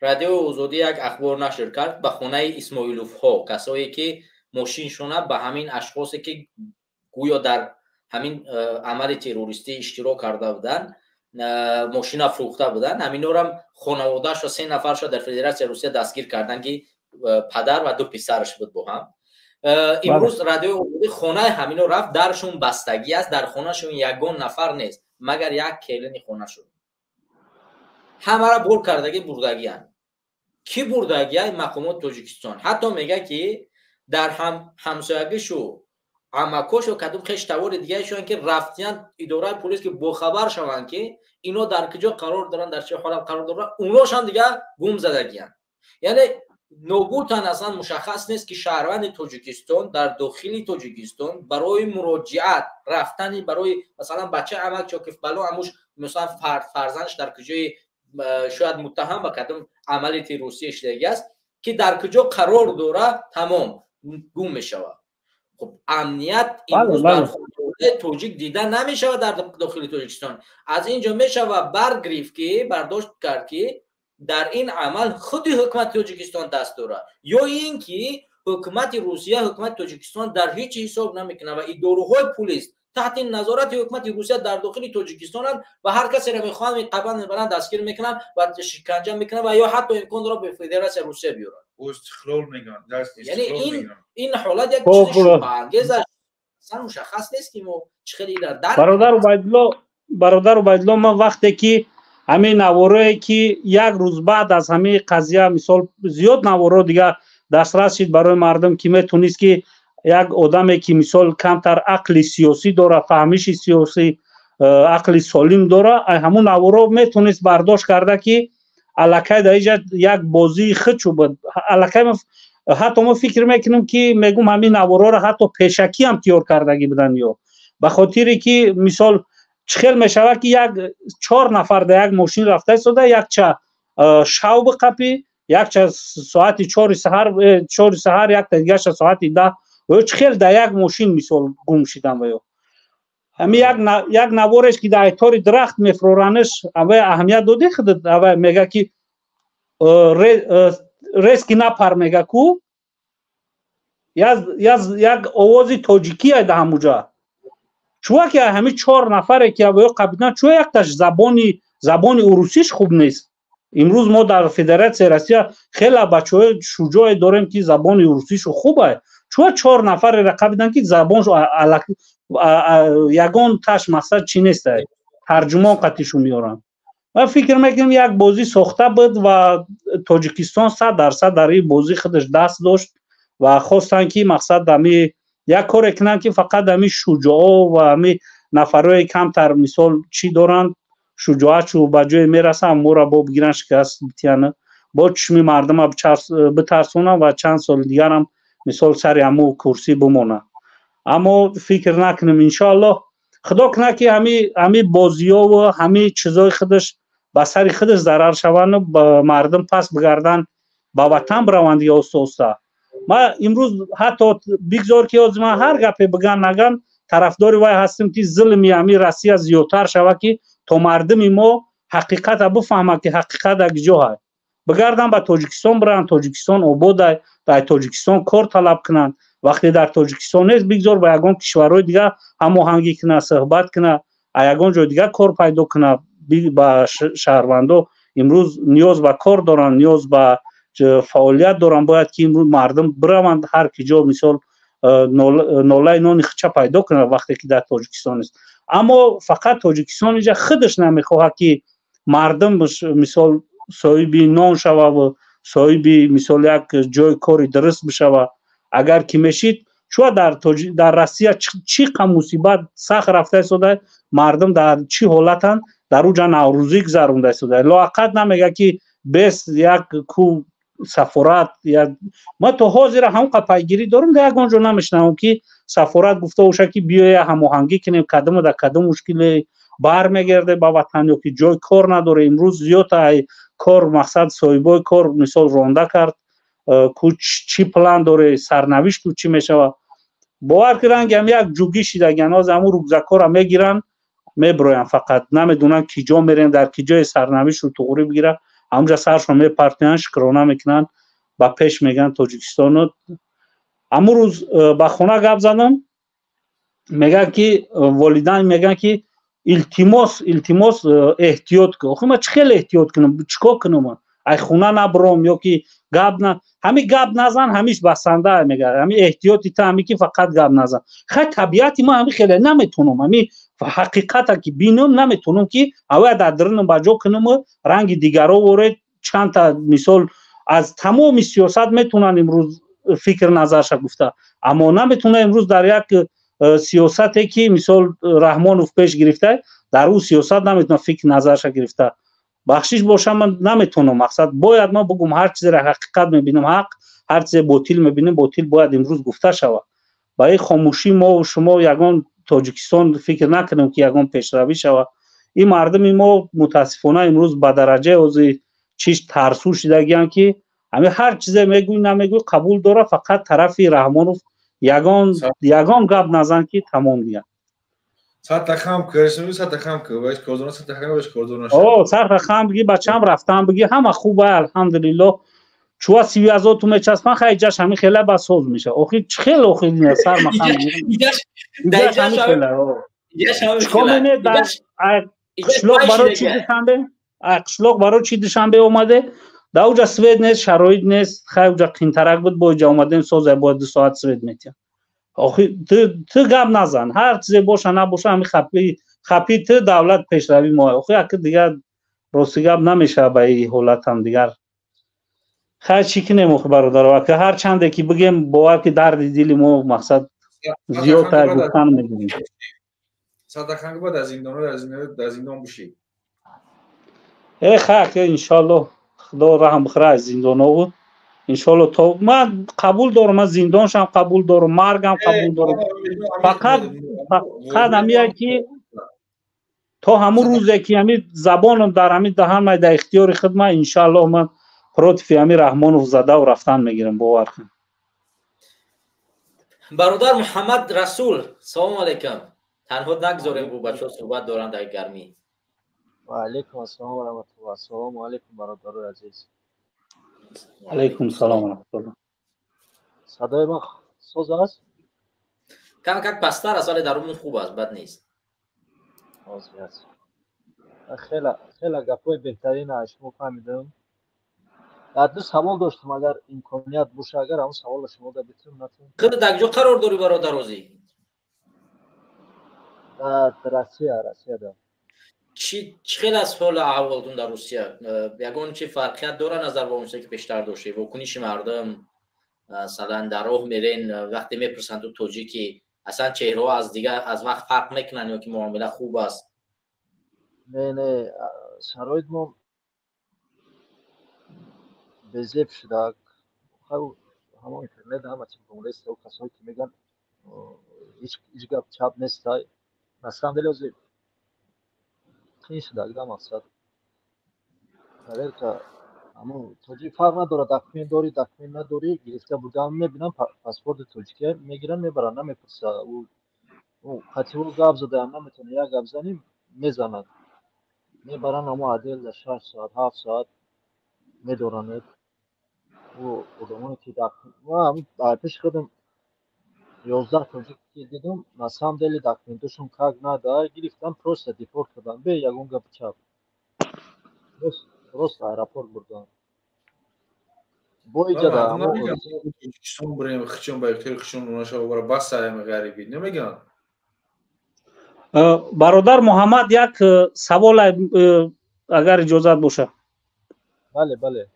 S1: Радиои Озодӣ як ахбор нашр кард: ба хонаи Исмоиловҳо, касое ки мошиншона ба ҳамин ашхосе, ки гӯё дар ҳамин амали террористӣ иштирок карда буданд, мошина фурӯхта буданд, ҳаминорам хонаводаашро, се нафаршо дар Федератсияи Русия дастгир карданд, ки падар ва ду писараш буд бо ҳам. Имрӯз Радиои Озодӣ хонаи ҳамино рафт, даршон бастагӣ аст, дар хонашон ягон нафар нест, магар як келини хонашон. Ҳамаро бор кардагӣ бурдагианд. Кӣ бурдагиай? Мақомоти Тоҷикистон. Ҳатто мега, ки дар ҳамсоягишу амакошу кадом хештавори дигарешон, ки рафтиянд идораи полис, ки бохабар шаванд, ки ино дар куҷо қарор доранд, дар чӣ ҳолат қарор доранд, уношам дига гум задагиянд. Яъне ногутан аслан мушаххас нест, ки шаҳрванди Тоҷикистон дар дохили Тоҷикистон барои муроҷиат рафтани, барои, масалан, бача амак чокиф бало амуш, масалан, фарзандаш дар куҷои шояд муттаҳам ба кадом амали террористӣ шудагӣ аст, ки дар куҷо қарор дора, тамом гум мешавад. Хуб, амният имрӯз дар тоҷик дида намешавад дар дохили Тоҷикистон. Аз ин ҷо мешавад баргирифт, ки бардошт кард, ки дар ин амал худи ҳукумати Тоҷикистон даст дорад ё ин ки ҳукумати Русия ҳукумати Тоҷикистон дар ҳеҷ ҳисоб намекунад ва идораҳои пулис таҳти назорати ҳукумати Русия дар дохили Тоҷикистонанд ва ҳар касеро мехоҳанд, меқабанд, мебаранд, дастгир мекунанд ва шиканҷа мекунанд ва ё ҳатто имкон дорад ба Федератсияи Русия биёранд. Яъне ин ҳолат як чизи шубҳаангез аст, аслан мушаххас нест, ки мо чӣ хеле ира дарк
S4: Бародар Убайдулло, бародар Убайдулло, ман вақте ки ҳамин наворое, ки як рӯз баъд аз ҳамин қазия, мисол, зиёд наворо дигар дастрас шид барои мардум, ки метонист, ки як одаме, ки, мисол, камтар ақли сиёсӣ дора, фаҳмиши сиёсӣ, ақли солим дора, ҳамун наворо метонист бардошт карда, ки аллакай дар иҷа як бозии худшу буд. Аллакай ҳатто мо фикр мекунем, ки мегум, ҳамин навороро ҳатто пешакӣ ҳам тиёр кардагӣ буданд ё ба хотире ки, мисол, чӣ хел мешавад, ки як чор нафар дар як мошин рафта истода, якча шав биқапӣ, якча соати 4-и саҳар, 4-и саҳар, якта дигарша соати 10, ё чӣ хел дар як мошин, мисол, гум шидан? Ва ё ҳами як навореш, ки дар айтори дарахт мефуроранаш, авай аҳамият додӣ худат? Авай мега, ки резко напар, мега ку як овози тоҷикӣ ай да ҳамуҷа. Чува ки ҳами чор нафаре, ки аваё қабидан, чува якташ забони урусиш хуб нест? Имрӯз мо дар Федератсияи Россия хеле бачаҳои шуҷоъе дорем, ки забони русишу хуб ай. Чуа чор нафареро қабидан, ки забоншу ягон таш мақсад чӣ нестай, тарҷумон қатишу меоранд. Ман фикр мекунам, як бозӣ сохта буд ва Тоҷикистон 100% дар ин бозӣ худаш даст дошт ва хостанд, ки мақсад ами як коре кунанд, ки фақат ами шуҷоъо ва ами нафарҳои камтар, мисол, чӣ доранд, шуҷоатшу ба ҷое мерасанд, моро бо бигиранд, шикаст битияна, бо чишми мардума битарсонанд ва чанд соли дигарам, мисол, сари ҳаму курсӣ бимонад. Аммо фикр накунем, иншоаллоҳ, худо кунад, ки ҳами бозиёву ҳами чизои худаш ба сари худаш зарар шаванду ба мардум пас бигарданд, ба ватан бираванд дига оста оста. Ман имрӯз ҳатто бигзор, ки ҳозир ман ҳар гапе биган наган, тарафдори вай ҳастем, ки зулми ҳами Россия зиёдтар шавад, ки то мардуми мо ҳақиқата бифаҳмад, ки ҳақиқат дар киҷо ҳаст. Бигардан ба Тоҷикистон, биранд, Тоҷикистон ободай, дар Тоҷикистон кор талаб кунанд. Вақте дар Тоҷикистон нест, бигзор ба ягон кишварҳои дигар ҳамоҳангӣ кунад, суҳбат кунад, а ягон ҷои дигар кор пайдо кунад. Ба шаҳрвандо имрӯз ниёз ба кор доранд, ниёз ба фаъолият доранд. Бояд ки имрӯз мардум бираванд ҳар ки ҷо, мисол, нолаи нони хича пайдо кунад, вақте ки дар Тоҷикистон нест. Аммо фақат Тоҷикистон инҷа худаш намехоҳад, ки мардум, мисол, соҳиби нон шававу соҳиби, мисол, як ҷои кори дуруст бишавад. Агар ки мешид, шояд дар Россия чӣ қа мусибат сахт рафта истода, мардум дар чӣ ҳолатанд, дар уҷа наврӯзӣ гузаронда истода. Лоақал намега, ки бес як ку сафорат. Ма то ҳозира ҳамқа пайгирӣ дорам, дар ягон ҷо намешунавам, ки сафорат гуфта бошад, ки биёя, ҳамоҳангӣ кунем, кадому дар кадом мушкиле бармегарде ба ватан ё ки ҷои кор надоре. Имрӯз зиёд ай кор, мақсад, соҳибои кор, мисол, ронда кард. Ку чӣ план доре, сарнавишту чӣ мешавад? Бовар ки рангам як ҷугӣ шидагиан. Ҳозир ҳамун рюкзакҳоро мегиранд, меброянд, фақат намедонанд, ки ҷо мерем, дар ки ҷои сарнавишту туғрӣ бигирад, ҳамунҷа саршон мепартоянд, шукрона мекунанд, ба пеш мегӯянд Тоҷикистону. Ҳамун рӯз ба хона гап задам, мегӯяд, ки волидайн мегӯянд, ки илтимос, илтимос, эҳтиёт кун. Охи ман чӣ хеле эҳтиёт кунам, чӣ кор кунам? Ай хона набуром ё ки гап на, ҳами гап назан, ҳамиш басанда. Мега, ҳами эҳтиёти та ҳами ки фақат гап назан. Хай, табиати ман ҳами хеле, наметонам ҳами ҳақиқата ки бинам, наметонам, ки авая дар дарунам ба ҷо кунаму ранги дигаро воред. Чандта, мисол, аз тамоми сиёсат метавонанд имрӯз фикр назарша гуфта, аммо наметавонад имрӯз дар як сиёсате, ки, мисол, Раҳмонов пеш гирифта, дар ӯ сиёсат наметавонад фикр назарша гирифта. Бахшиш бошам, ман наметавонам. Мақсад, бояд ман бугум, ҳар чизеро ҳақиқат мебинам ҳақ, ҳар чизе ботил мебинем ботил, бояд имрӯз гуфта шавад. Ба ин хомӯшӣ мо шумо ягон Тоҷикистон фикр накунем, ки ягон пешравӣ шавад. Ин мардуми мо, мутаассифона, имрӯз ба дараҷаи ҳозир чиш тарсу шидагианд, ки ҳами ҳар чизе мегӯй, намегӯй, қабул дорад. Фақат тарафи Раҳмонов ягон гап назан, ки тамом дигар.
S3: Сарта хам кӯ, сарта хам кӯ, вайш кордор, сарта хам, вайш кордор наша.
S4: О, сарта хам биги, бачам рафтан биги, ҳама хуба, алҳамдулиллоҳ. Чуа сивиазоту мечаспан, хай ҷаш ҳами хела ба соз меша. Охи чӣ хел, охи сар махам. Иҷаш ҳами хела. Чикор мене дар қишлоқ? Барои чӣ Душанбе? Қишлоқ барои чӣ Душанбе омаде? Дар уҷа свет нест, шароит нест, хай уҷа қинтарак буд, бо иҷа омадем, соза, бояд 2 соат свет метиҳам. Охи ту гап назан, ҳар чизе боша набоша, ҳами хапи хапи ту давлат пешравӣ мо. Охи аки дигар рости гап намешава ба ин ҳолатам дигар. Хай, чӣ кунем, охи бародаро, ака ҳар чанде ки бигем, бовар ки дарди дили мо, мақсад, зиёдтар гуфтан мегирем.
S3: Садақанг ба дар зиндон бошӣ.
S4: Э, хай, ака, иншоаллоҳ, худо раҳм бихӯра аз зиндонову. Иншоалло, то ман қабул дорам, ман зиндоншам қабул дорам, маргам қабул дорам, фақат ҳамия ки то ҳамун рӯзе ки ҳами забонам дар ҳами даҳанмай, дар ихтиёри худ, ман, иншоаллоҳ, ман против ҳами Раҳмонов задаву рафтан мегирам, бовар кун.
S1: Бародар Муҳаммад Расул, салому алайкум. Танҳо нагзорем, бо бачаҳо суҳбат доранд дар гармӣ.
S5: Ва алайкум ассалом ва раҳматуллоҳ. Ассалому алайкум, бародарои азиз.
S4: Алайкум салом ва раҳматуллоҳ.
S5: Садои ман соз аст?
S1: Кам как пасттар аст, вале дар умум хуб аст, бад нест.
S5: Ҳозир аст. Хеле хеле гапҳои беҳтарин аз шумо фаҳмидам. Ду савол доштам, агар имконият боша, агар ҳамон саволро шумо да битунам, натунам.
S1: Худ дар куҷо қарор дорӣ, бародар, ҳозир?
S5: Дар Россия, Россияда.
S1: Чӣ хел аст ҳолу аҳволтон дар Русия? Ягон чи фарқият дора назар ба он чизе, ки пештар доштед? Вокуниши мардум, масалан, дар роҳ мерен, вақте мепурсанд, ту тоҷикӣ, аслан чеҳраҳо аз дигар аз вақт фарқ мекунанд ё ки муомила хуб аст?
S5: Не, шароит мо безеб шуда. Ҳамон интернет, ҳама чи бумреста, касое ки мегӯянд, ҳеҷ гап чап нестай. На самом деле ҳозир қиин шуда да. Мақсад, проверка, ҳамон тоҷик фарқ надорад, документ дорӣ, документ надорӣ, гирифта бурдан, мебинам, паспорти тоҷикия мегиранд, мебаранд, намепурса. Хативо гап задаам наметавонӣ, як гап занӣ, мезанад, мебаранд, ҳамо отдел да 6 соат, 7 соат медоранед. Одамоне ки пеши худам 11 тоҷик дидум, на самом деле документошон как надо гирифтан, просто депорт кардан бе ягон гапи чап, просто аэропорт бурдан. Бо иҷада.
S3: Тоҷикистон бурем, хичон ба ихтиёри хичон нашава, басаем ғарибӣ намегӯянд.
S4: Бародар Муҳаммад, як савол, агар иҷозат боша.
S5: Бале.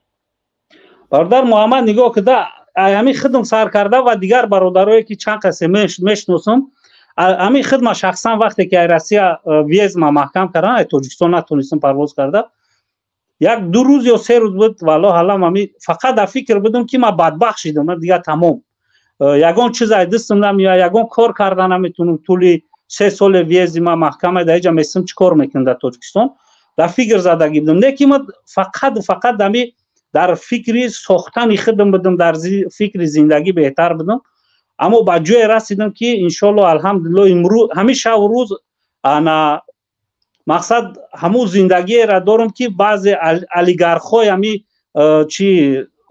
S4: Бародар Муҳаммад, нигоҳ кида, ҳамин хидм сар карда ва дигар бародарое, ки чанд касе мешиносам, ҳамин хидма шахсан вақте ки ай Россия въезд ма маҳкам кардан, ай Тоҷикистон натонистам парвоз карда, як ду рӯз ё 3 рӯз буд, валлоҳ алам, ами фақат дар фикр будам, ки ман бадбахт шидам, дигар тамом, ягон чиз ай дастам намеояд, ягон кор карда наметунам, тӯли 3 соли въезд и ман маҳкама, дар иҷа местам, чӣ кор мекунам дар Тоҷикистон, дар фикр задагӣ будам. Не ки ман фақату фақат ами дар фикри сохтани худам будам, дар фикри зиндагӣ беҳтар будам, аммо ба ҷое расидам, ки иншоалло, алҳамдулилло, имрӯз ҳамин шаву рӯз ана мақсад ҳамун зиндагиеро дорам, ки баъзе олигархҳои ҳами чи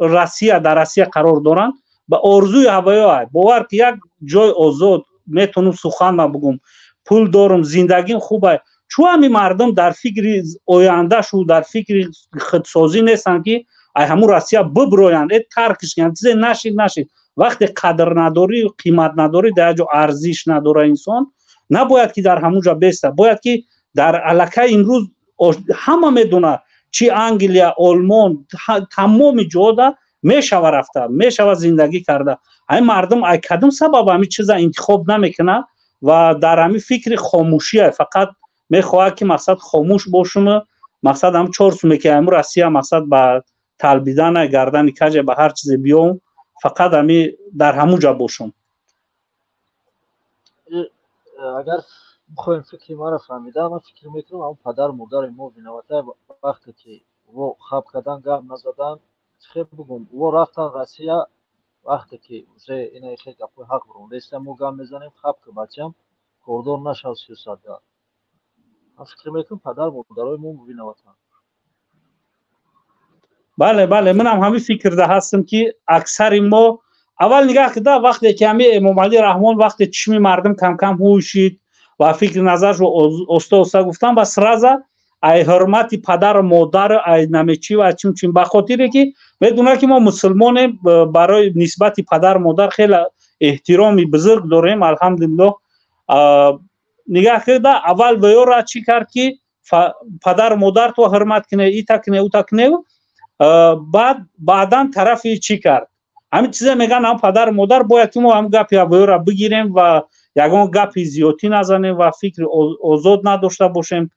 S4: Россия, дар Россия қарор доранд, ба орзуи ҳавоё. Бовар ки, як ҷои озод метавонам суханма бугум, пул дорам, зиндагим хуб. Чӯ ҳами мардум дар фикри ояндашу дар фикри худсозӣ нестанд, ки ай ҳамун Россия биброянд, таркиш кунанд? Чизе нашид. Вақте қадр надорӣ, қимат надорӣ, дар як ҷо арзиш надора, инсон набояд ки дар ҳамун ҷо беста, бояд ки дар аллакай имрӯз ҳама медонад, чи Англия, Олмон, тамоми ҷода мешава рафта, мешава зиндагӣ карда. Ҳамин мардум ай кадом сабаб ҳамин чиза интихоб намекунад ва дар ҳамин фикри хомӯшия фақат мехоҳад, ки мақсад хомӯш бошум, мақсад ҳам чор суме, ки ҳамун Россия мақсад ба талбидана гардани каҷа, ба ҳар чизе биём, фақат ҳами дар ҳамун ҷа бошум?
S5: Агар бихоҳем фикри маро фаҳмида, ман фикр мекунам, ҳамн падару модари мо виновата. Вақте ки во хаб кардан, гап назадан, хел бигӯм, во рафтан Россия, вақте ки уже ина хел гапҳои ҳақ бурондаиста, мо гап мезанем, хаб ки бачам кордор нашав сиёсатда. Ман фикр мекунам, падару модарои мо виноватанд.
S4: Бале, манам ҳамин фикрда ҳастам, ки аксари мо аввал нигаҳ кида, вақте ки ҳами Эмомалӣ Раҳмон, вақте чишми мардум камкам ҳӯшид ва фикри назаршо оста оста гуфтан, ба сразу ай ҳурмати падару модар, ай намечи ва чун чин, ба хотире ки медонад, ки мо мусулмонем, барои нисбати падару модар хеле эҳтироми бузург дорем, алҳамдулиллоҳ. Нигаҳ кида, аввал веёра чӣ кард, ки падару модарто ҳурмат кине, ита кине, ута кине, баъд баъдан тарафи чӣ кард, ҳамин чизе мегӯянд, ҳам падару модар бояд ки мо ҳам гапи веёра бигирем ва ягон гапи зиёдтӣ назанем ва фикри озод надошта бошем.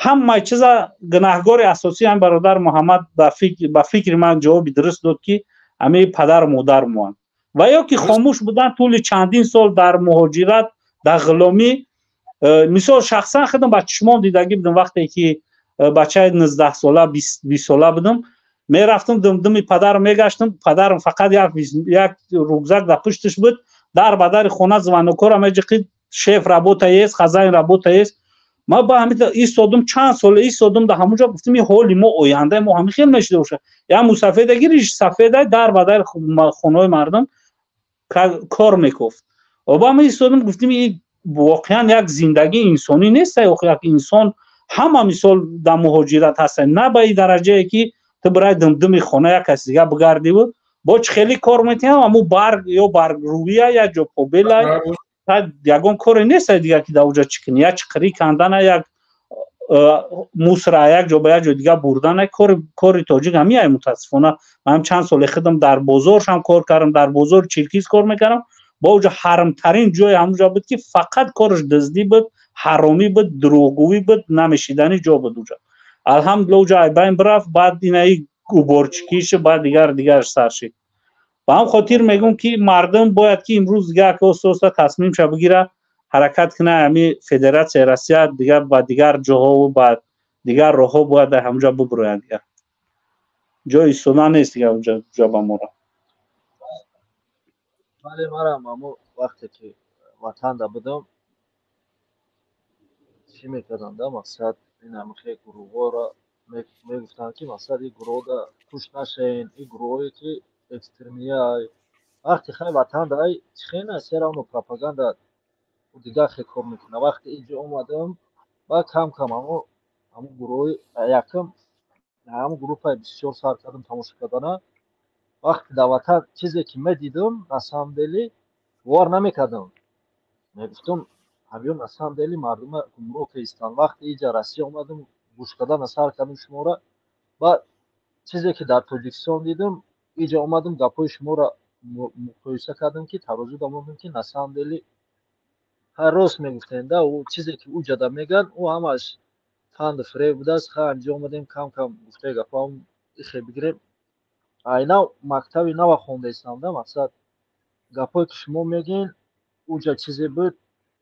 S4: Ҳамаи чиза гунаҳгори асосӣ ҳам бародар Муҳаммад ба фикри ман ҷавоби дуруст дод, ки ҳамаи падару модар моанд ва ё ки хомӯш будан тӯли чандин сол дар муҳоҷират, дар ғуломӣ. Мисол, шахсан худам ба чишмон дидагӣ будам, вақте ки бачаи 19-сола, 20-сола будам, мерафтам, думдуми падарам мегаштам, падарам фақат як рюкзак дар пушташ буд, дар ба дари хона звонок ора меҷиқид: «Шеф, работа есть, хозяин, работа есть». Ман ба ҳамин истодум, чанд сола истодум дар ҳамунҷо, гуфтам, ин ҳоли мо, ояндаи мо ҳамин хел мешуда бошад. Як мусафедаги риш сафеда дар ба дари хонаҳои мардум кор мекофт. Оба ман истодум, гуфтим, ин воқеан як зиндагии инсонӣ нест, як инсон. Ҳама мисол дар муҳоҷират ҳастанд, на ба ин дараҷае ки ту бирай димдими хона як каси дига бигардиву бо чӣ хеле кор метиҳам, аму барг ё баргрувия як ҷо побела, ягон коре нест дига ки дар уҷа чӣ кунӣ, як чиқирӣ кандана, як мусра як ҷо ба як ҷо дига бурдана. Кори тоҷик ҳамияй. Мутаассифона, ман чанд соле худам дар бозоршам кор кардам, дар бозори Чиркиз кор мекардам. Бо уҷа ҳарамтарин ҷои ҳамуҷа буд ки фақат кораш дуздӣ буд, ҳаромӣ буд, дурӯғгӯӣ буд, намешидани ҷо буд уҷа. Алҳамдулилла, уҷа айбайн бирафт, баъд инаи уборчикишу баъд дигар дигараш сар шид. Ба ҳам хотир мегӯм ки мардум бояд ки имрӯз дига оҳиста оҳиста тасмимша бигира, ҳаракат кунад ҳами Федератсияи Россия дигар ба дигар ҷоҳову ба дигар роҳҳо бояд дар ҳамуҷа бубурояд. Дигар ҷои истодан нест дигар уҷа ба мора.
S5: Бале, марам ҳамо вақте ки ватанда будам, чӣ мекардам да, мақсад ин ҳамихе гурӯҳҳоро мегуфтанд ки мақсад ин гурӯҳҳода туш нашавен, ин гурӯҳҳое ки экстремия. Вақте хай ватанда ай чихена серавно пропаганда дигар хе кор мекунад. Вақте инҷо омадам, баъд кам кам ҳамо гурӯҳҳои якм, ҳамо группаи бисёр сар кардам тамошо кардана. Вақте дар ватан чизе ки медидам, на самом деле бовар намекардам, мегуфтам, ҳамё на самом деле мардума гумроҳ кистанд. Вақте инҷа Россия омадам, гӯш кардана сар кардам шуморо, баъд чизе ки дар Тоҷикистон дидам, инҷа омадам, гапҳои шуморо муқоиса кардам, ки тарозу дамондам, ки на самом деле ҳар рост мегуфтем да, ӯ чизе ки ӯ ҷада мегӯянд, ӯ ҳамаш фанду фиреб будааст. Ха, инҷо омадем, кам кам гуфтаи гапҳоам ихе бигирем. Айнав мактаби нава хондаистам да, мақсад гапҳое ки шумо мегӯед, уҷа чизе буд,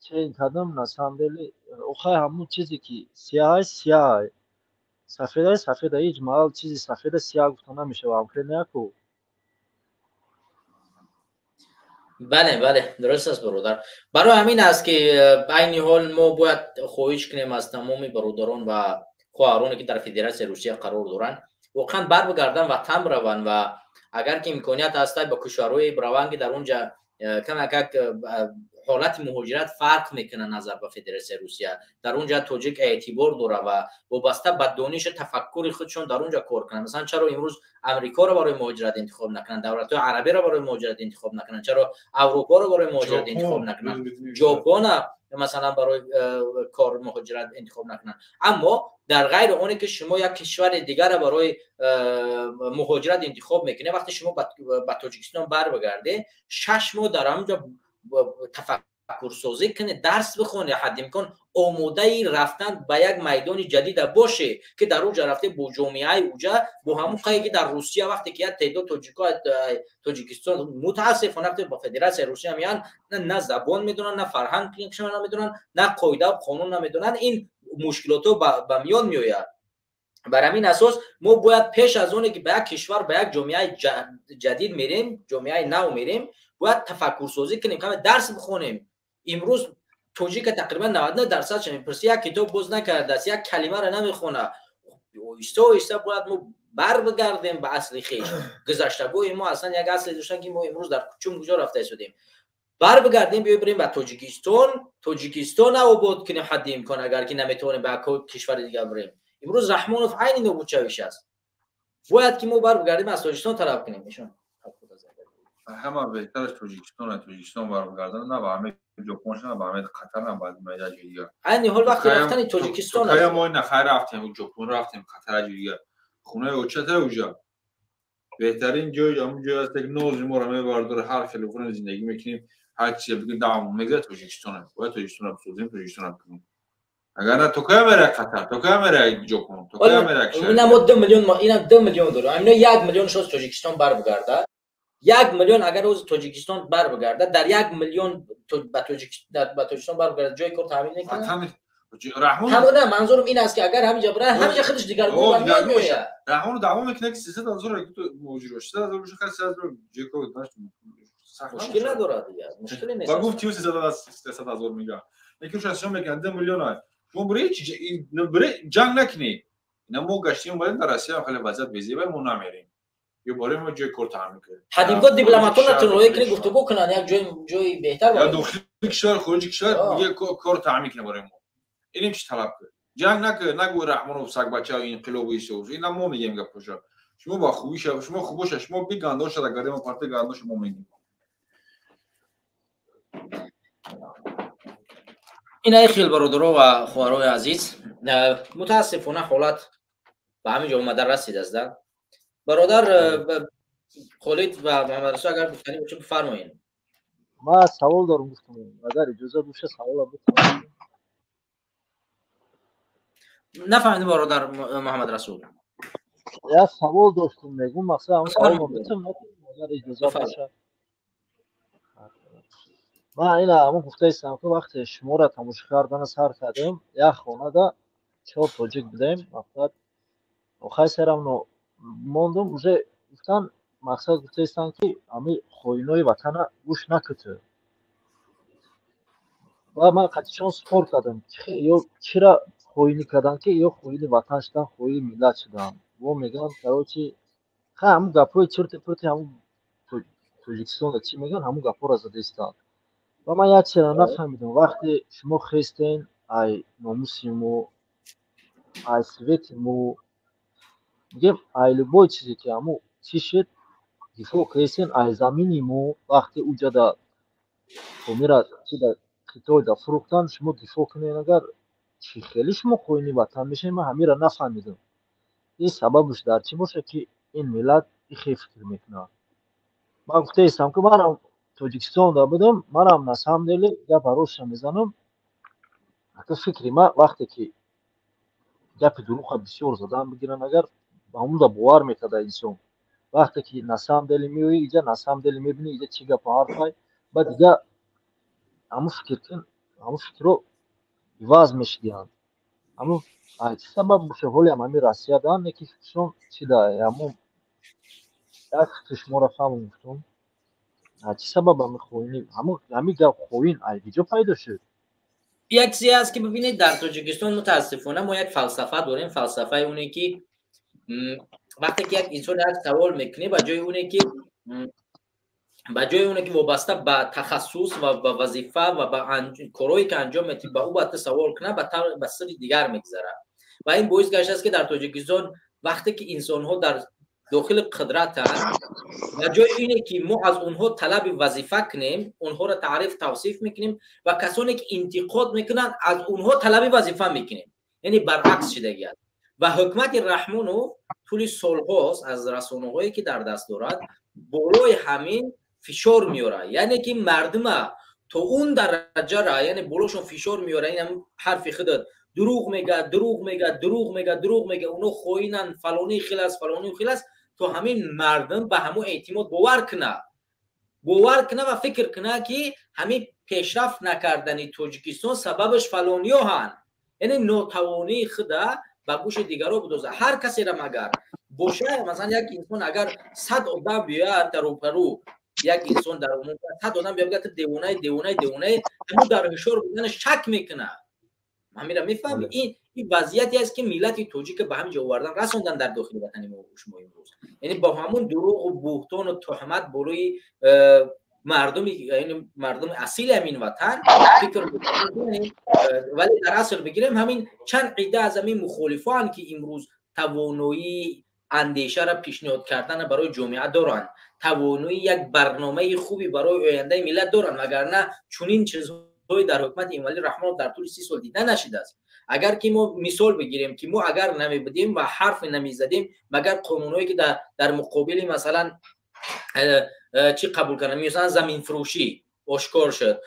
S5: чен кардам, на самом деле охай ҳамун чизе ки сияҳай сияҳай, сафедай сафеда, ҳеҷ маҳал чизи сафеда сияҳ гуфта намешавад, ҳамхел неяку.
S1: Бале, бале, дуруст аст, бародар. Барои ҳамин аст ки айни ҳол мо бояд хоҳиш кунем аз тамоми бародарон ва хоҳароне ки дар Федератсияи Русия қарор доранд, воқеан барбигарданд, ватан бираванд ва агар ки имконият ҳаста, ба кишварҳое бираванд ки дар онҷа камакак ҳолати муҳоҷират фарқ мекунад назар ба Федератсияи Русия. Дар онҷа тоҷик эътибор дорад ва вобаста ба донишу тафаккури худшон дар онҷа кор кунанд. Масалан, чаро имрӯз Амрикоро барои муҳоҷират интихоб накунанд, давлатҳои арабиро барои муҳоҷират интихоб накунанд, чаро Аврупоро барои муҳоҷират интихоб накунанд, Ҷопона масалан барои кор муҳоҷират интихоб накунанд. Аммо дар ғайри оне ки шумо як кишвари дигарро барои муҳоҷират интихоб мекунед, вақте шумо ба Тоҷикистон барбигардед, 6 моҳ дар ҳамонҷо тафаккурсозӣ кунед, дарс бихонед, ҳадди имкон омодаи рафтан ба як майдони ҷадида боше ки дар уҷа рафте бо ҷомеаи уҷа, бо ҳамун қае ки дар Русия вақте ки як теъдод тоҷико Тоҷикистон мутаассифона вақте ба Федератсияи Русия меянд, на забон медонанд, на фарҳанг намедонанд, на қоидаву қонун намедонанд. Ин мушкилотҳо ба миён меояд. Бар ҳамин асос мо бояд пеш аз оне ки ба як кишвар, ба як ҷомеаи ҷадид мерем, ҷомеаи нав мерем, бояд тафаккурсозӣ кунем, каме дарс бихонем. Имрӯз тоҷика тақрибан 99% мепурси, як китоб боз накардааст, як калимаро намехонад. Оҳиста оҳиста бояд мо барбигардем ба асли хеш. Гузаштагои мо аслан як асле доштанд ки мо имрӯз дар кучум куҷо рафта истодем. Барбигардем, биё бирем ба Тоҷикистон, Тоҷикистон обод кунем ҳадди имкон, агар ки наметавонем ба кишвари дигар бирем. Имрӯз Раҳмонов айни нобудшавиш аст. Бояд ки мо барбигардем, аз Тоҷикистон талаб кунем. Нишон
S3: Ҳама беҳтараш Тоҷикистон, Тоҷикистон барбигардан, на ба ҳамаи Ҷопон, на ба ҳамаи Қатар, на ба ҳамаи ҷои дигар.
S1: Айни ҳол вақти рафтани Тоҷикистон
S3: аст. Мо ина хайр рафтем, Ҷопон рафтем, Қатар, ҷои дигар. Хонаи очата уҷа беҳтарин ҷой ҳамун ҷой аст, ки нози моро мебардора, ҳар хеле хона зиндагӣ мекунем, ҳар чизе бигӯ даъво мегӯяд, Тоҷикистон бояд Тоҷикистонро бисозем, Тоҷикистонро кунем. Агар на, то кая мерай Қатар, то кая мерай Ҷопон, то кая мерай?
S1: Ина мо 2 миллион, ина 2 миллион дорем, ина 1 миллион шоз Тоҷикистон барбигарда, 1 миллион агар рӯзи Тоҷикистон барбигарда, дар 1 миллион ба Тоҷикистон барбигарда, ҷои кор таъмин мекунад. Ҳамона манзурам ин аст ки агар ҳаминҷа бира, ҳаминҷа худаш дигаргун меояд.
S3: Раҳмон даъво мекунад ки 300 0 муҳоҷиро, 600 0 боша, хай 300 0 ҷои кор
S1: мушкил надорад, дигар мушкиле нест.
S3: Ва гуфт ки 300 0 мега, лекин шумо мегӯянд 2 миллион. Шумо бири, ҷанг накунӣ. Ина мо гаштем, омадем, дар Россия хеле вазъият безеба, мо намерем ё барои мо ҷои кор таъмин кунед.
S1: Ҳадимкон дипломатонатон роя кунед, гуфтугӯ кунанд, як ҷои беҳтар.
S3: Я дохили кишвар, хориҷи кишвар, миге кор таъмин кунед барои мо. Инем чи талаб кунед? Ҷанг накунед, нагӯ Раҳмонов сагбача инқилобу исо. Ина мо мегем гапоша. Шумо ба хубиша, шумо хуб боша, шумо би гандоша да гардема парти гандоша мо мегем.
S1: Ина хел бародаро ва хоҳарои азиз, мутаассифона ҳолат ба ҳамин ҷо омада расидааст. Бародар Холид ва Муҳаммад Расул, агар гуфтанӣ бошад, бифармоед.
S5: Ман савол дорам, гуфтам, агар иҷоза боша савола битавонам.
S1: Нафаҳмидем, бародар Муҳаммад Расул.
S5: Як савол доштум, мегум, мақсад ҳамон саволро битавонам, агар иҷоза боша. Ман ина ҳамон гуфтаистам, ки вақте шуморо тамошо кардана сар кардем, як хонада чор тоҷик будем, мақсад охай серамно мондум, уже гуфтан, мақсад гуфтаистанд, ки ҳами хоинои ватана гӯш накуту. Ва ман қатишон спор кардам, ё чира хоинӣ карданд, ки ё хоини ватан шудан, хоини миллат шудан. Во мегӯянд, короче, ха ҳамун гапҳои чирти пирти ҳамун Тоҷикистонда чӣ мегӯянд, ҳамун гапҳоро задаистанд. Ва ман як чизро нафаҳмидам, вақте шумо хестен, ай номуси мо, ай свети мо, мегӯем, ай любой чизе ки ҳамун чӣ шуд, дифоъ кардестен, ай замини мо, вақте уҷада Помира чида Хитойда фурӯхтанд, шумо дифоъ кунед, агар чӣ хеле шумо хоини ватан мешавед, ман ҳаминро нафаҳмидам. Ин сабабаш дар чӣ бошад, ки ин миллат ихе фикр мекунад? Ман гуфтаистам, ки манам Тоҷикистонда будам, манам на самом деле гапа ростша мезанам, ака фикри ман вақте ки гапи дурӯға бисёр задан бигиранд, агар ба ҳамунда бовар мекарда инсон. Вақте ки на самом деле меоӣ иҷа, на самом деле мебинӣ иҷа чӣ гапу ҳарфай, баъд дига ҳамун фикр кун, ҳамун фикрро иваз мешудианд. Ҳамун чӣ сабаб боша, ҳолиам ҳамин Россия даанд, не ки фикршон чӣ да, ҳамун як фикри шуморо фаҳмам, гуфтум. Чӣ сабаб ҳамин хоинӣ, ҳамин гап хоин ай куҷо пайдо шуд?
S1: Як чизе ҳаст, ки бибинед, дар Тоҷикистон мутаассифона мо як фалсафа дорем, фалсафаи оне ки вақте ки як инсон як савол мекунӣ, ба ҷои оне ки вобаста ба тахассус ва ба вазифа ва ба корҳое ки анҷом медиҳӣ, ба ӯ ба ту савол кунад, ба сири дигар мегузарад. Ва ин боис гаштааст, ки дар Тоҷикистон вақте ки инсонҳо дар дохили қудратанд, ба ҷои ине ки мо аз онҳо талаби вазифа кунем, онҳоро таъриф тавсиф мекунем ва касоне ки интиқод мекунанд, аз онҳо талаби вазифа мекунем, яъне баръакс шидагӣ аст. Ва ҳукумати Раҳмонов тӯли солҳост аз расонаҳое ки дар даст дорад болои ҳамин фишор меорад, яъне ки мардума то он дараҷара, яъне болошон фишор меорад. Ин ҳарфи худат, дурӯғ мега, дурӯғ мега, дурӯғ мега, дурӯғ мега, оно хоинанд, фалони хел аст, фалони хел аст, то ҳамин мардум ба ҳамон эътимод бовар кунад, бовар кунад ва фикр кунад, ки ҳамин пешрафт накардани Тоҷикистон сабабаш фалониёҳанд, яъне нотавонии худа ба гӯши дигарро бидозад. Ҳар касера магар боша, масалан, як инсон агар 100 одам биёяд дар рӯбарӯ, як инсон дар 100 одам биёяд, бигӯяд, ту девонаи, девонаи, девонаи, ҳамун дар ҳушёр будана шак мекунад. Ҳамира мефаҳми? Ин вазъияте аст, ки миллати тоҷика ба ҳамин ҷо овардан расондан дар дохили ватани мо шумо имрӯз, яъне бо ҳамун дурӯғу буҳтону туҳмат болои мардуми, яъне мардуми асили ҳамин ватан фикр. Вале дар асл бигирем, ҳамин чанд ида аз ҳамин мухолифоанд, ки имрӯз тавоноии андешаро пешниҳод кардана барои ҷомеа доранд, тавоноии як барномаи хуби барои ояндаи миллат доранд, вагарна чунин чизҳои дар ҳукумати Эмомалӣ Раҳмонов дар тӯли 30 сол дида нашидааст. Агар ки мо мисол бигирем, ки мо агар намебудем ва ҳарфе намезадем, магар қонунҳое ки дар муқобили, масалан, чӣ қабул кардам, масалан, заминфурӯшӣ ошкор шуд,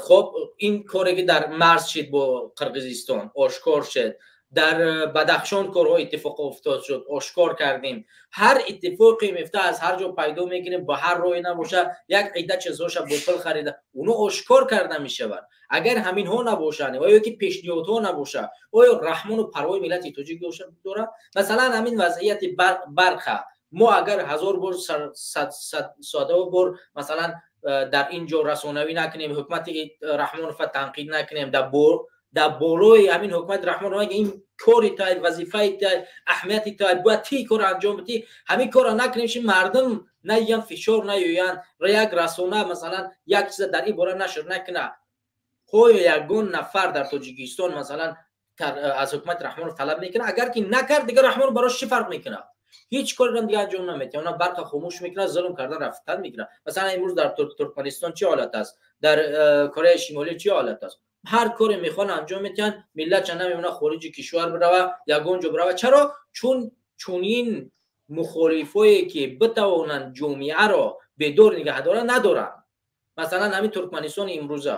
S1: хоб, ин коре ки дар марз шид бо Қирғизистон ошкор шуд, дар Бадахшон корҳо иттифоқ уфтод шуд, ошкор кардем. Ҳар иттифоқе мефта, аз ҳар ҷо пайдо мекунем, ба ҳар роҳе набоша, як ида чизҳоша бо пул харида, оно ошкор карда мешавад. Агар ҳаминҳо набошанд ва ё ки пешниҳодҳо набоша, оё Раҳмону парвои миллати тоҷик дорад? Масалан, ҳамин вазъияти барқа мо агар ҳазор бор, садҳо бор, масалан, дар ин ҷо расонавӣ накунем, ҳукумати Раҳмонова танқид накунем, дар болои ҳамин ҳукумати Раҳмонова ин кори тай, вазифаи тай, аҳамияти тай, бояд ти кор анҷом бидӣ, ҳамин корро накунем, чи мардум наёянд, фишор наёянд, як расона, масалан, як чиза дар ин бора нашр накунад, оё ягон нафар дар Тоҷикистон, масалан, аз ҳукумати Раҳмонов талаб мекунад. Агар ки накард, дигар Раҳмонов барош чӣ фарқ мекунад? Ҳеҷ кореро дигар анҷом наметиҳад. Она барқа хомӯш мекунад, зулм кардан рафтан мекунад. Масалан, имрӯз дар Туркманистон чӣ ҳолат аст, дар Кореяи Шимолӣ чӣ ҳолат аст? Ҳар коре мехоҳанд, анҷом метиҳанд. Миллат чанда мемонад, хориҷи кишвар бирава, ягон ҷо бирава. Чаро? Чун чунин мухолифое ки битавонанд ҷомеаро бедор нигаҳ доранд, надоранд. Масалан, ҳамин Туркманистони имрӯза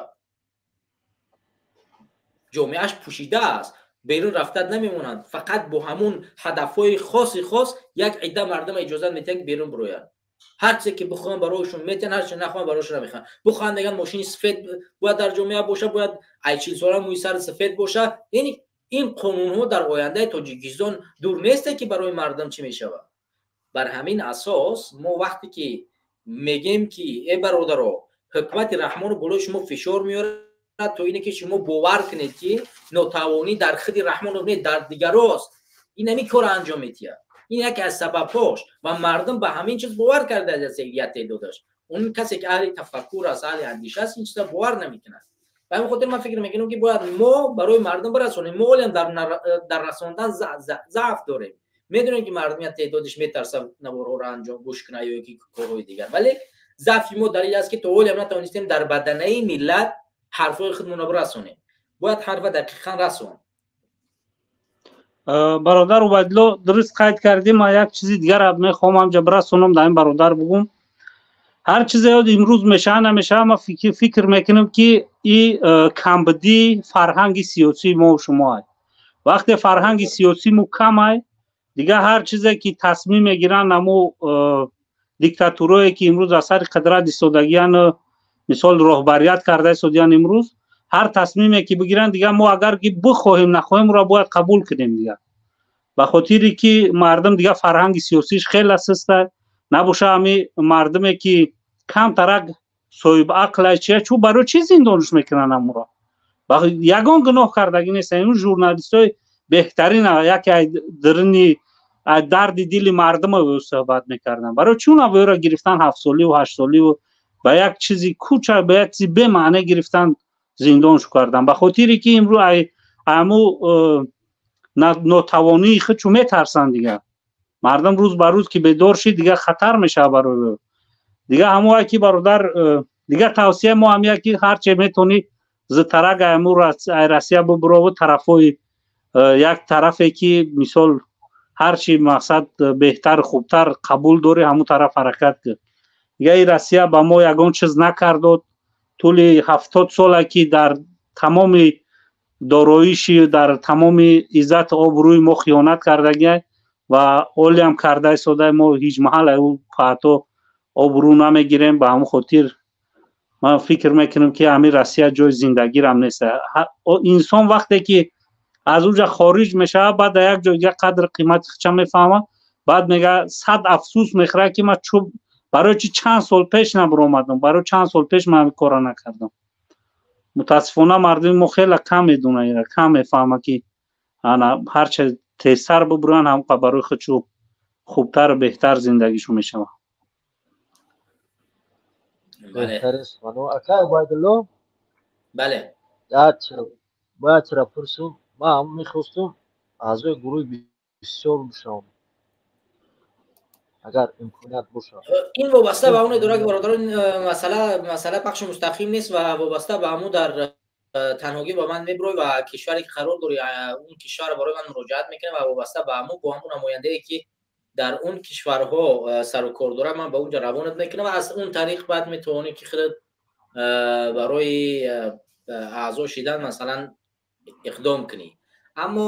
S1: ҷомеаш пӯшида аст, берун рафтан намемонанд. Фақат бо ҳамун ҳадафҳои хоси хос як идда мардума иҷозат метиҳанд, ки берун бироянд. Ҳар чизе ки бихоҳанд, барояшон метиҳанд, ҳар чизе нахоҳанд, барояшон намехоҳанд. Бихоҳанд, мегӯянд, мошини сафед бояд дар ҷомеа боша, бояд ай 40 сола мӯи сари сафед боша. Яъне ин қонунҳо дар ояндаи Тоҷикистон дур несте, ки барои мардум чӣ мешавад. Бар ҳамин асос мо вақте ки мегем, ки э бародаро, ҳукумати Раҳмонов болои шумо фишор меорад, то ине ки шумо бовар кунед, ки нотавонӣ дар худи Раҳмонов не, дар дигарост. Ин ҳамин корро анҷом медиҳад. Ин яке аз сабабҳош ва мардум ба ҳамин чиз бовар кардааст. Як теъдодаш, он касе ки аҳли тафаккур аст, аҳли андеша аст, ин чиза бовар намекунад. Ба ҳамин хотир ман фикр мекунам, ки бояд мо барои мардум барасонем. Мо ҳолиам дар расондан заъф дорем. Медонем, ки мардум як теъдодиш метарса наворҳоро анҷом гӯш кунад ё ки корҳои дигар, вале заъфи мо дар ин аст, ки то ҳолиам натавонистем дар баданаи миллат ҳарфҳои худмонро бирасонем. Бояд ҳарфа дақиқан расон.
S4: Бародар Убайдулло, дуруст қайд кардӣ. Ман як чизи дигар мехоҳам ҳамҷа бирасонам, дар ин бародар бугум. Ҳар чизе ёд имрӯз мешава, намешава, ман фикр мекунам, ки и камбудии фарҳанги сиёсии мо шумо. Вақте фарҳанги сиёсии мо камай, дигар ҳар чизе ки тасмим мегиранд, аму диктатурое ки имрӯз аз сари қудрат истодагиян, мисол, роҳбарият карда истодиян, имрӯз ҳар тасмиме ки бигиранд, дигар мо агар ки бихоҳем, нахоҳем, ӯро бояд қабул кунем. Дигар ба хотире ки мардум дигар фарҳанги сиёсиш хеле суста набоша, ҳами мардуме ки камтарак соҳиб ақла чия, чу барои чӣ зиндонш мекунанд амуро? Ягон гуноҳ кардагӣ нест. Ин журналистои беҳтарин, яке дарини дарди дили мардума суҳбат мекарданд. Барои чӣ уна ӯро гирифтан, ҳафтсоливу ҳаштсоливу ба як чизи куча, ба як чизи бемаъне гирифтан, зиндоншу кардан? Ба хотире ки имрӯз аму нотавонии худчу метарсанд. Дигар мардум рӯз ба рӯз ки бедор шид, дигар хатар мешавад барои ӯ. Дигар ҳамое ки бародар, дигар тавсияи мо ҳамия, ки ҳарче метавонӣ, зудтарак аму Россия бубурову тарафҳои як тарафе ки, мисол, ҳарчи мақсад беҳтар, хубтар қабул дорӣ, ҳамун тараф ҳаракат кун. Дигар и Россия ба мо ягон чиз накардод. Тӯли 70 сола ки дар тамоми дороиши, дар тамоми иззату обрӯи мо хиёнат кардагиай ва олиам карда истода. Мо ҳеҷ маҳал ӯ паҳто обрӯ намегирем. Ба ҳамон хотир ман фикр мекунам, ки ҳамин Россия ҷои зиндагирам нест. Инсон вақте ки аз уҷа хориҷ мешавад, баъд дар як ҷой дигар қадр қимати худша мефаҳмад. Баъд мега, сад афсӯс мехӯрад, ки ман барои чи чанд сол пеш набуромадам, барои чанд сол пеш ман ҳамин корро накардам. Мутаассифона, мардуми мо хеле кам медонад ира, кам мефаҳмад, ки ана ҳарче тезтар бубуранд, ҳамқа барои худшу хубтару беҳтар зиндагишу мешавад.
S5: Акай Убайдулло.
S1: Бале.
S5: Бояд чира пурсум. Ман мехостум аъзои гурӯҳи бисёр бишавам, агар имконият бошад.
S1: Ин вобаста ба оне дорад, ки бародарон, масъала пахши мустақим нест ва вобаста ба ҳамун дар танҳогӣ ба ман мебурой ва кишваре ки қарор дорӣ, он кишварро барои ман муроҷиат мекунем ва вобаста ба ҳамун бо ҳамун намояндае ки дар он кишварҳо сару кор дорад, ман ба он ҷо равонат мекунам ва аз он тариқ баъд метавонӣ, ки худат барои аъзо шидан, масалан, иқдом кунӣ. Аммо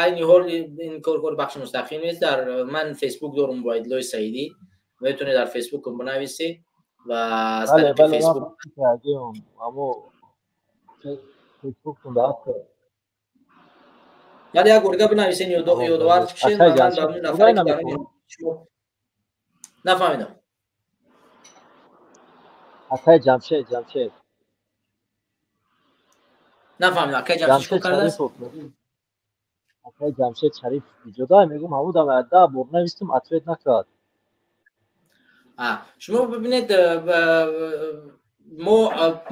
S1: айни ҳол ин кор кори бахши мустақим нест. Дар ман Фейсбук дорум, Убайдуллои Саидӣ, метавонед дар Фейсбукам бинависӣ ва аз тариқи Фейсбук.
S5: Амо Фейсбуктон.
S1: Яъне як борга бинависен, ёдовар шен. Ман ба ҳамин нафаре ки дар нафаҳмидам.
S5: Акай Ҷамшед, Ҷамшед.
S1: Нафаҳмидам, акай Ҷамшед чикор кардааст?
S5: Акай Ҷамшед Шариф иҷода мегум, ҳамун дам 10 бор навистум, ответ накард.
S1: Шумо бибинед, мо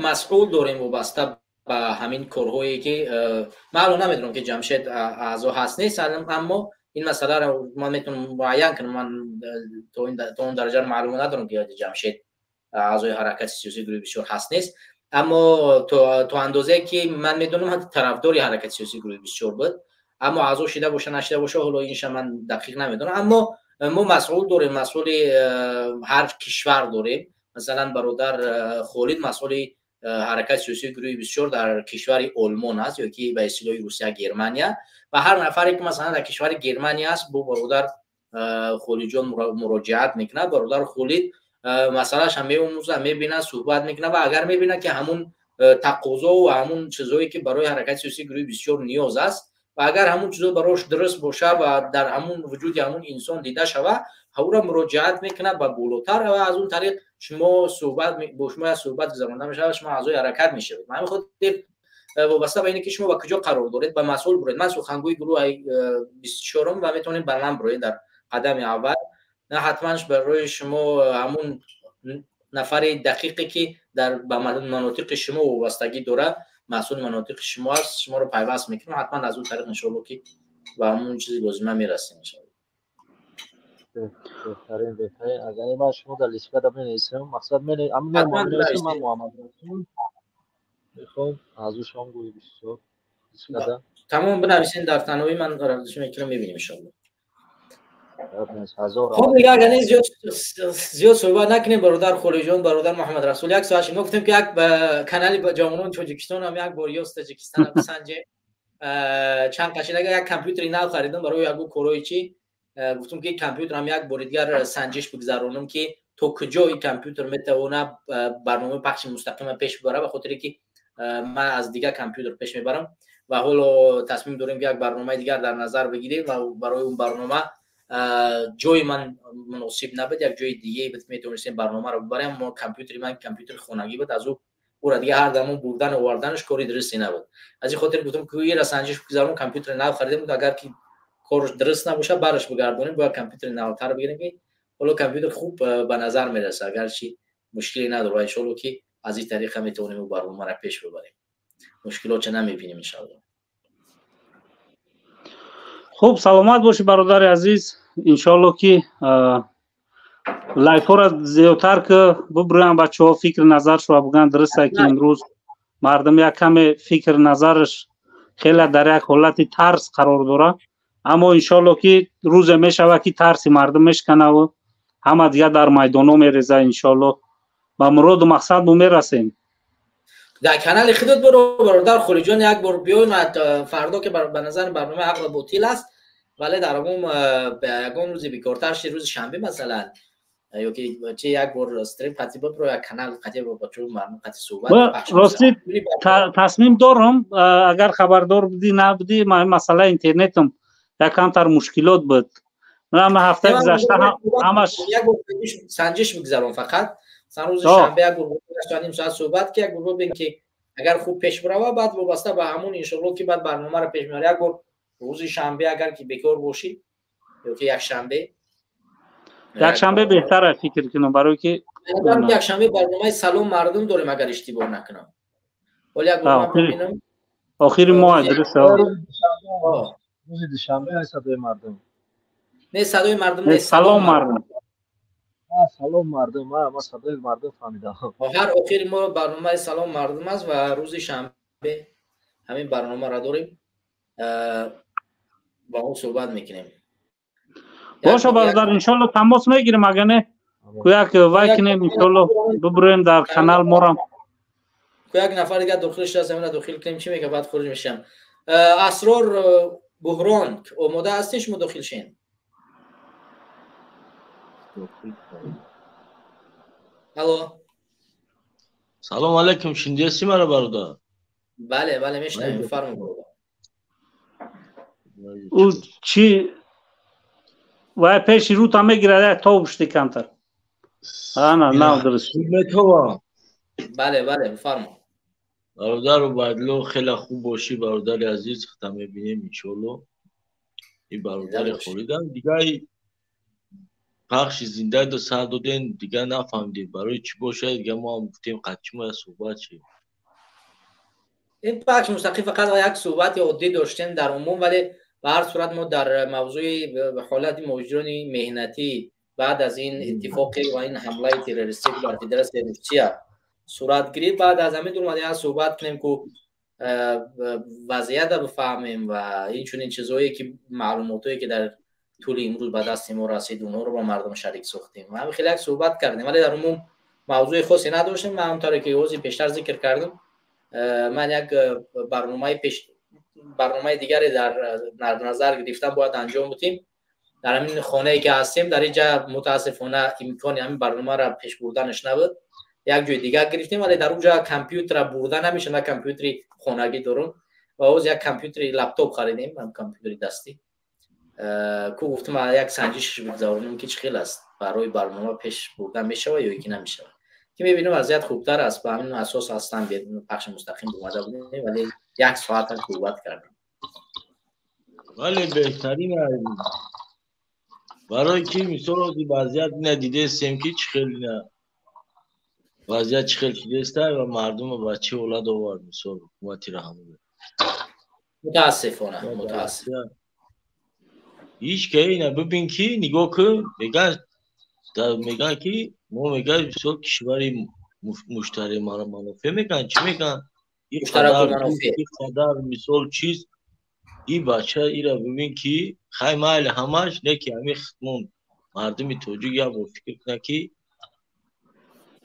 S1: масъул дорем вобаста. ба ҳамин корҳое ки ман ҳоло намедонам ки Ҷамшед аъзо ҳаст нест, аммо ин масъаларо ман метавонам муайян кунам. Ман то он дараҷаро маълумот надорам ки Ҷамшед аъзои ҳаракати сиёсии гурӯҳи 24 ҳаст нест, аммо то андозае ки ман медонам ҳатто тарафдори ҳаракати сиёсии гурӯҳи 24 буд, аммо аъзо шида боша нашида боша ҳоло инша ман дақиқ намедонам. Аммо мо масъул дорем, масъули ҳар кишвар дорем. Масалан, бародар Холид масъули ҳаракати сиёсии гурӯҳи 24 дар кишвари Олмон аст ё ки ба истилоҳи Русия Германия, ва ҳар нафаре ки масалан дар кишвари Германия аст бо бародар Холидҷон муроҷиат мекунад. Бародар Холид масъалаашам меомӯзад, мебинад, суҳбат мекунад ва агар мебинад ки ҳамун тақозо ва ҳамун чизҳое ки барои ҳаракати сиёсии гурӯҳи 24 ниёз аст ва агар ҳамун чизҳо барош дуруст бошад ва дар ҳамун вуҷуди ҳамун инсон дида шавад, ҳамуро муроҷиат мекунад ба болотар ва аз он тариқ шумо суҳбат бо шумо як суҳбат гузаронда мешавад, шумо аъзои ҳаракат мешавед. Ба ҳамин хотир вобаста ба ине ки шумо ба куҷо қарор доред, ба масъул буред. Ман сухангӯи гурӯҳи 24-ум ва метавонед ба ман буред дар қадами аввал. На ҳатман барои шумо ҳамун нафари дақиқе ки дар ба манотиқи шумо вобастагӣ дорад, масъули манотиқи шумо аст, шуморо пайваст мекунам. Ҳатман аз он тариқ иншоалло ки ба ҳамун чизи лозима мерасем иншоалло.
S5: Беҳтарин, беҳтарин. Агар ман шумо дар листкада менависам, мақсад менависам, ман Муҳаммад Расул мехоҳам аз ӯ шом гӯи 24 листкада.
S1: Тамом, бинависен дар танҳоӣ, ман равдиш мекунам, мебинем иншоалло. Хуб, дигар агар зиёд суҳбат накунем, бародар Холиҷон, бародар Муҳаммад Расул, як соат мо гуфтем ки як канали ҷавонони Тоҷикистон ҳам як бор ёст Таҷикистон ҳам бисанҷем. Чанд қашинага як компютери нав харидам барои ягу корҳои чӣ, гуфтам ки компютерам як бори дигар санҷиш бигзаронам ки то куҷо ин компютер метавонад барномаи пахши мустақима пеш бибарад, ба хотире ки ман аз дигар компютер пеш мебарам ва ҳоло тасмим дорем ки як барномаи дигар дар назар бигирем ва барои он барнома ҷои ман муносиб набуд, як ҷои диге буд метавонистем барномаро бибарем. Мо компютери ман компютери хонагӣ буд, аз ӯра дига ҳар дамон бурдан оварданаш кори дурусте набуд. Аз ин хотир гуфтам ки ира санҷиш бигзаронам, компютери нав харидем, агар ки корш дуруст набошад бараш бигардонем, бояд компютери навтар бигирем ки ҳоло компютер хуб ба назар мерасад, агарчи мушкиле надорад. Иншоалло ки аз ин тариқа метавонем ӯ барномаро пеш бибарем, мушкилотча намебинем иншоалло.
S4: Хуб, саломат бошӣ бародари азиз. Иншоалло ки лайфҳоро зиёдтар ки бубурӯянд бачаҳо, фикри назаршро бигӯянд. Дуруст ки имрӯз мардум як каме фикри назараш хеле дар як ҳолати тарс қарор дорад, аммо иншоалло ки рӯзе мешавад ки тарси мардум мешканаву ҳама дигар дар майдонҳо мерезад. Иншоалло ба муроду мақсад мо мерасем.
S1: Дар канали худат буро бародар Холиҷон, як бор биёй фардо ки ба назар барномаи ҳақ ва ботил аст, вале дар умум ягон рӯзи бекортар ши, рӯзи шанбе масалан, ё ки чи як бор стрим қатъи бибро, як канал қатъи бо бачаҳо мардум қатъи суҳбат.
S4: Рости тасмим дорам, агар хабардор будӣ набудӣ, ман масъалаи интернетам як камтар мушкилот буд. Ман ҳафтаи гузашта ҳамаш
S1: як бор санҷиш бигзарон, фақат сан рӯзи шанбе як бор ним соат суҳбат ки як бор бибин ки агар хуб пеш бирава, баъд вобаста ба ҳамун иншоалло ки баъд барномаро пеш меорӣ. Як бор рӯзи шанбе агар ки бекор бошӣ ё ки якшанбе.
S4: Якшанбе беҳтар аст фикр кунам, барои ки
S1: якшанбе барномаи салом мардум дорем, агар иштибоҳ накунам. Ҳоло як бор ман бибинам.
S4: Охири моҳ дуруст.
S5: Рӯзи душанбе аст садои мардум.
S1: Не, садои мардум не,
S4: салом мардум.
S5: Салом мардум, ман садои мардум фаҳмидам.
S1: Ҳар охири мо барномаи салом мардум аст ва рӯзи шанбе ҳамин барномаро дорем, бо он суҳбат мекунем.
S4: Боша бародар, иншоалло тамос мегирем, агар не як вай кунем, иншоалло бубурем дар канал морам.
S1: Як нафар дигар дохил шуда, ҳамина дохил кунем, чӣ мегӯяд, баъд хуруҷ мешавам. Асрор Буҳрон, омода ҳастин шумо дохил шен? Алло.
S6: Салом алейкум, шиндеси мара бародар?
S1: Бале, бале, мешнавем, бифармоед бародар.
S4: Ӯ чӣ вай пеши рӯта мегирад, як тоб шуди камтар. Ана, нав дуруст.
S6: Метова.
S1: Бале, бале, бифармоед.
S6: Бародар Убайдулло, хеле хуб бошӣ бародари азиз, худам мебинем иншоалло. Ин бародари Холидам дигар пахши зинда до сар додем, дигар нафаҳмидем барои чӣ бошад, дигар мо ҳам гуфтем қатъи мо суҳбат шем.
S1: Ин пахши мустақим фақат як суҳбати оддӣ доштем дар умум, вале ба ҳар сурат мо дар мавзӯи ҳолати муҳоҷирони меҳнатӣ баъд аз ин иттифоқи ва ин ҳамлаи террористӣ ки бар Федератсияи Русия сурат гирифт, баъд аз ҳамин омада як суҳбат кунем, ку вазъиятро бифаҳмем ва инчунин чизҳое ки маълумотое ки дар тӯли имрӯз ба дасти мо расид, онҳоро ба мардум шарик сохтем ва ҳамин хеле як суҳбат кардем, вале дар умум мавзӯи хосе надоштем. Ман ҳамонтавре ки ҳозир пештар зикр кардам, ман як барномаи дигаре дар назар гирифтам, бояд анҷом будем. Дар ҳамин хонае ки ҳастем, дар инҷа мутаассифона имкони ҳамин барномаро пеш бурданаш набуд. Як ҷои дигар гирифтем, вале дар онҷа компютерро бурда намешавад. Ман компютери хонагӣ дорам ва ҳоз як компютери лаптоп харидем, компютери дастӣ. Ку гуфтам як санҷишш бигзаронем, ки чӣ хел аст, барои барнома пеш бурда мешавад ё ки намешавад, ки мебинем вазъият хубтар аст. Ба ҳамин асос ҳастам пахши мустақим омада будем, вале як соат суҳбат кардем.
S6: Вале беҳтарин, барои ки мисол вазъият ина дидестем, ки чӣ хел ина вазъият чӣ хел шидеста ва мардума ба чӣ ҳолат овард, мисол ҳукумати раҳмон.
S1: Мутаассифона, мутаассиф.
S6: Ҳеҷ ка ина бибин, ки нигоҳ кун, меган ки мо, меган, мисол кишвари муштари манофеъ меган, чӣ меган, қадар мисол чиз и бача ира бибин, ки хай майли ҳамаш не, ки ҳами хитмон мардуми тоҷик як бор фикр кунад, ки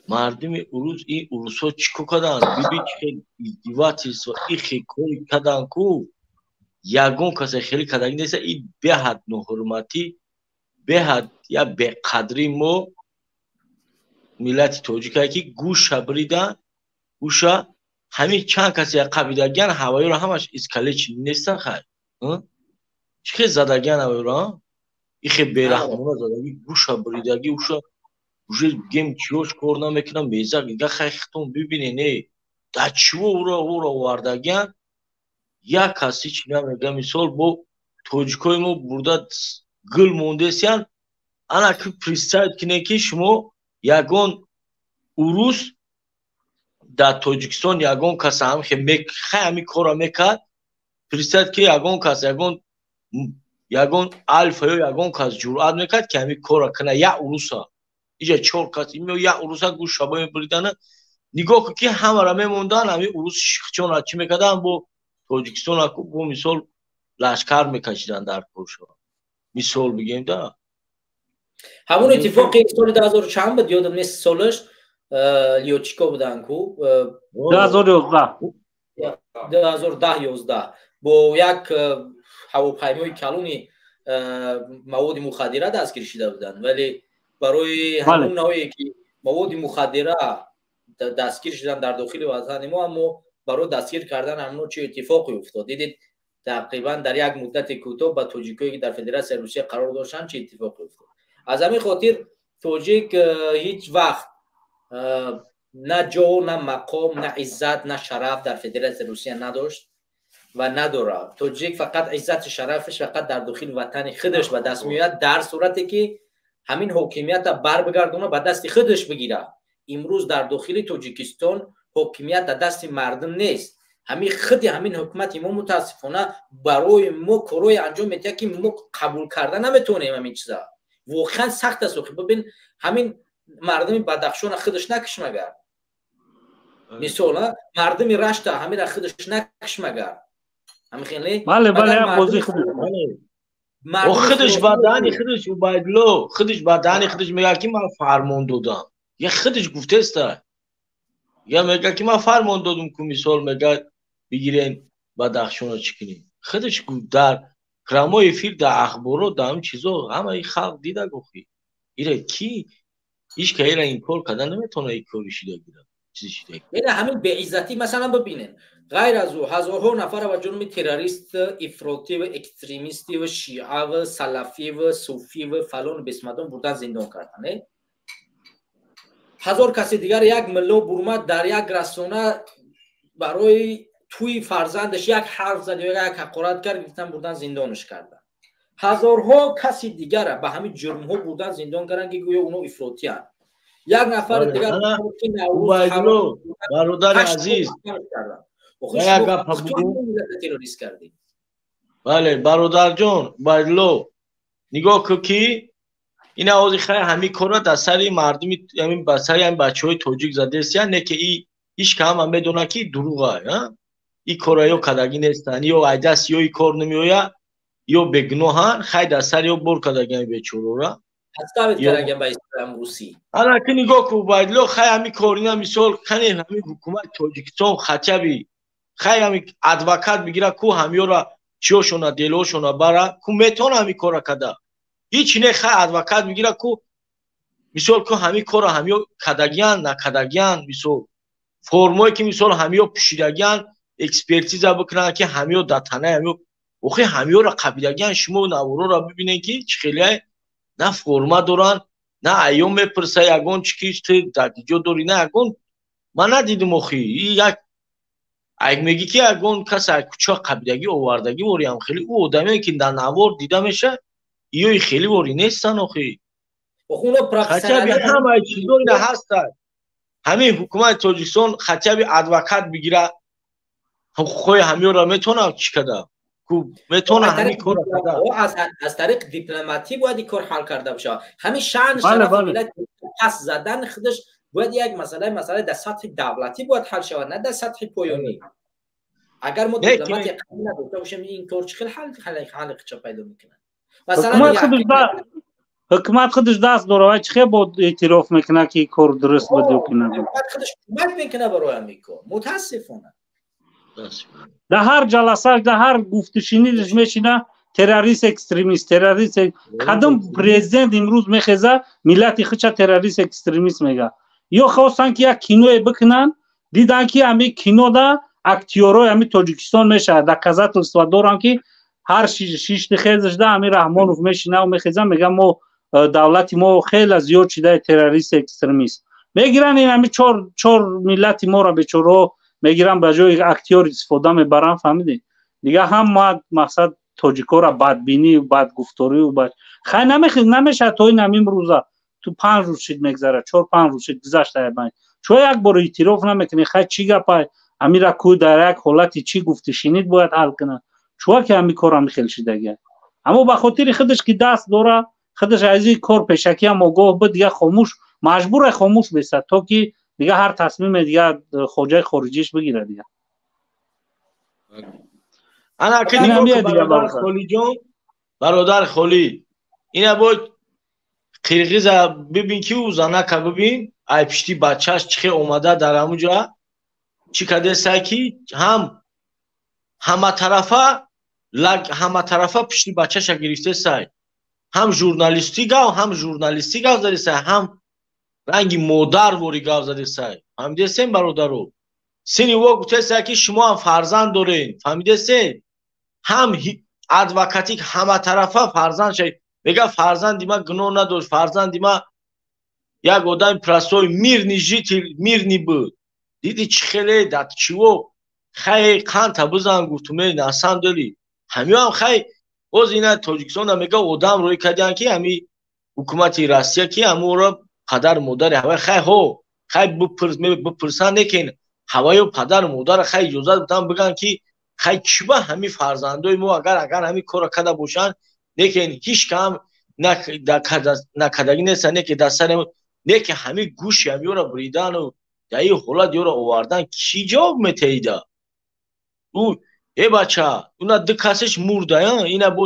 S6: мардуми урус, ин урусҳо чӣ кор карданд. Биби, чӣ хел издевательство, и хел кори карданд, ку ягон касе хеле кардаги неста. И беҳад ноҳурматӣ, беҳад я беқадри мо миллати тоҷикае, ки гӯша бридан, гӯша ҳамин чанд касе қабидагиян, ҳавоёро ҳамаш искалечен нестан. Хай, чӣ хел задагиян ҳавоёро, ихе бераҳмона задаги, гӯша бридаги, уша уже гем чиёш кор намекунам, мезак дига. Хай, хитон бибине, не дар чиво уро овардагиян, як кас ҳеч намега. Мисол, бо тоҷикои мо бурда гул мондесиян. Ана ки представить кине, ки шумо ягон урус дар Тоҷикистон ягон кас хай ҳами корро мекард, представить, ки ягон кас, ягон алфа ё ягон кас ҷуръат мекард, ки ҳами корро кунад, як уруса иҷа чор кас як уруса гӯш шаба мебуридана. Нигоҳ кун, ки ҳамаро мемондан, ҳами урус шихчона чӣ мекардан, бо Тоҷикистон бо мисол лашкар мекашидан дар коршо, мисол бигем да.
S1: Ҳамон иттифоқи соли 2000 чанд буд, ёдам нест солаш, лётчико буданд ку.
S4: 2011.
S1: 2010, 11, бо як ҳавопаймои калони маводи мухаддира дастгир шида буданд, вале барои ҳамон навъе ки маводи мухаддира дастгир шуданд дар дохили ватани мо, аммо барои дастгир кардан ҳамно чӣ иттифоқе уфтод, дидед, тақрибан дар як муддати кӯтоҳ ба тоҷикое ки дар Федератсияи Русия қарор доштанд чӣ иттифоқе уфтод. Аз ҳамин хотир тоҷик ҳеҷ вақт на ҷо, на мақом, на иззат, на шараф дар Федератсияи Русия надошт ва надорад. Тоҷик фақат иззати шарафаш фақат дар дохили ватани худаш ба даст меояд, дар сурате ки ҳамин ҳокимията барбигардона, ба дасти худаш бигирад. Имрӯз дар дохили Тоҷикистон ҳокимият дар дасти мардум нест. Ҳамин худи ҳамин ҳукумати мо мутаассифона барои мо корҳое анҷом медиҳад, ки мо қабул карда наметавонем. Ҳамин чиза воқеан сахт аст. Бибин, ҳамин мардуми Бадахшона худаш накиш магар, мисол, мардуми Рашта ҳамира худаш накиш магар.
S4: Бале, бале.
S6: Худаш ба даҳани худаш, Убайдулло, худаш ба даҳани худаш мегӯяд, ки ман фармон додам. Я худаш гуфтеста, я мегӯяд, ки ман фармон додум, ку мисол мегӯяд, бигирен Бадахшона, чӣ кунем. Худаш дар прямой эфир, дар ахборо, дар ҳамин чизо ҳамаи халқ дида гохи. Ира ки ҳеҷ ка ира инкор карда наметавонад, ин кори шида гирад, чизи шида.
S1: Ина ҳамин беиззатӣ, масалан, бибинед, ғайр аз ӯ ҳазорҳо нафара ба ҷурми террорист, ифротӣ ва экстремистӣ ва шиа ва салафӣ ва суфӣ ва фалон бисмадон бурдан зиндон кардан. 1000 каси дигар, як милло бурмад дар як расона барои тӯи фарзандаш як ҳарф зад ё як ҳақорат кард, гирифтан, бурдан, зиндонаш кардан. Ҳазорҳо каси дигара ба ҳамин ҷурмҳо бурдан зиндон карданд, ки гӯё онҳо ифротиянд. Як нафари дигар
S6: Бародари азиз.
S1: Террорист кардем.
S6: Бале, бародарҷон Убайдулло, нигоҳ кун, ки ина ҳозир хай ҳамин корро дар сари мардуми, ҳамин ба сари ҳамин бачаҳои тоҷик задесиян, не ки ҳеч ка ҳама медонад, ки дурӯға и корра ё кардагӣ нестанд, ё айдаст ё и кор намеояд, ё бегуноҳанд. Хай, дар сари ё бор кардагиам бечорора. Ана ки нигоҳ кун, Убайдулло, хай ҳамин кор ина мисол кане ҳамин ҳукумати Тоҷикистон хотя бы хай ҳамин адвокат бигира, ку ҳамёра чиёшона, делошона бара, ку метавона ҳамин корра када? Ҳеч не. Хай, адвокат бигира, ку мисол ку ҳамин корро ҳамё кардагиян, накардагиян, мисол формое ки мисол ҳамё пӯшидагиян, экспертиза бикунанд, ки ҳамё дар танаи ҳамё. Охи, ҳамёра қабидагиян. Шумо наворора бибинед, ки чӣ хеле на форма доранд, на айём мепурса ягон чи, ки ту дар киҷо дорӣ, на ягон ман надидим. Охи, як ай мегӣ, ки ягон кас ай кӯча қабидагӣ овардагӣ вориам. Хеле ӯ одамое ки дар навор дида меша, иёи хеле ворӣ нестан. Охи, хотя бы ҳамаи чизо ина ҳастанд. Ҳамин ҳукумати Тоҷикистон хотя бы адвокат бигира, ҳуқуқҳои ҳамёра метавонад чӣ када, метавона ҳамин корро када.
S1: Аз тариқи дипломатӣ бояд ин кор ҳал карда бошад. Ҳамин шаън, шарафи миллат пас задан худаш бояд як масъала дар сатҳи давлатӣ бояд ҳал шавад, на дар сатҳи поёнӣ. Агар мо дипломатия қавӣ надошта бошем, ин кор чӣ хел ҳалли худша пайдо мекунад?
S4: Ҳукумат худаш даст дора, вай чӣ хел бо эътироф мекунад, ки кор дуруст буд ё ки набуд?
S1: Ҳукумат худаш кӯмак мекунад барои ҳамин кор, мутаассифона.
S4: Дар ҳар ҷаласаш, дар ҳар гуфтушунидаш мешина: террорист, экстремист, террорист. Кадом президент имрӯз мехеза, миллати худша террорист, экстремист мега? Ё хостанд, ки як киное бикунанд, диданд, ки ҳамин кинода актёрҳои ҳамин Тоҷикистон мешавад. Доказательства доранд, ки ҳар шишти хезашда ҳамин Раҳмонов мешинаву мехеза, мега: «Мо давлати мо хеле зиёд шидаи террорист, экстремист мегиранд». Ин ҳамин чор миллати моро, бечораҳо, мегиранд, ба ҷои актёр истифода мебаранд. Фаҳмидед? Дига ҳама мақсад тоҷикора бадбинӣ, бадгуфторию. Хай, намешавад. То ин ҳамин рӯза ту 5 рӯз шид мегзара, 4-5 рӯз шид гузашта, чо як бор эътироф намекунӣ? Хай, чӣ гапай? Ҳамира ку дар як ҳолати чӣ гуфти шинид бояд ҳал кунад. Чуа ки ҳамин кор ҳами хел шидагия, аммо ба хотири худаш ки даст дора, худаш аз ин кор пешакиам огоҳ буд, дига хомӯш, маҷбуре хомӯш бесад, то ки дига ҳар тасмиме дига хоҷаи хориҷиш бигирад дига.
S6: Ана ки бародар Холиҷон, бародар Холӣ, ина бо қирғиза бибин, ки ӯ занака бибин, ай пишти бачааш чихе омада дар ҳамуҷа чӣ кардесай, ки ҳам ҳаматарафа пишти бачаша гирифтесай, ҳам журналистӣ гав, ҳам журналистӣ гав задесай, ҳам ранги модар вори гав задесай. Фаҳмидесен, бародаро? Сини во гуфтесай, ки шумо ҳам фарзанд дорен. Фаҳмидесен? Ҳам адвокатик, ҳаматарафа фарзанд ша мега: «Фарзанди ман гуноҳ надошт, фарзанди ман як одами простой, мирный житель, мирный буд». Диди, чӣ хеле дар чиво? Хай, қанта бизан, гуфтуме. На самом деле ҳамиам хай боз ина Тоҷикистонда мега одам рӯй кардиан, ки ҳами ҳукумати Россия, ки ҳаморо падару модари ҳавай хай ҳо хай бипурсанд, лекин ҳаваю падару модара хай иҷозат битан, биган, ки хай чӣ ба ҳами фарзандои мо агар ҳами корро карда бошанд, лекин ҳеч кам накардагӣ нестанд, не ки дар сари не ки ҳами гӯши ҳамёра буридану дар ин ҳолат ёро овардан, кӣ ҷавоб метаида? Ӯ э бача, уна ду касеш мурда, ина бо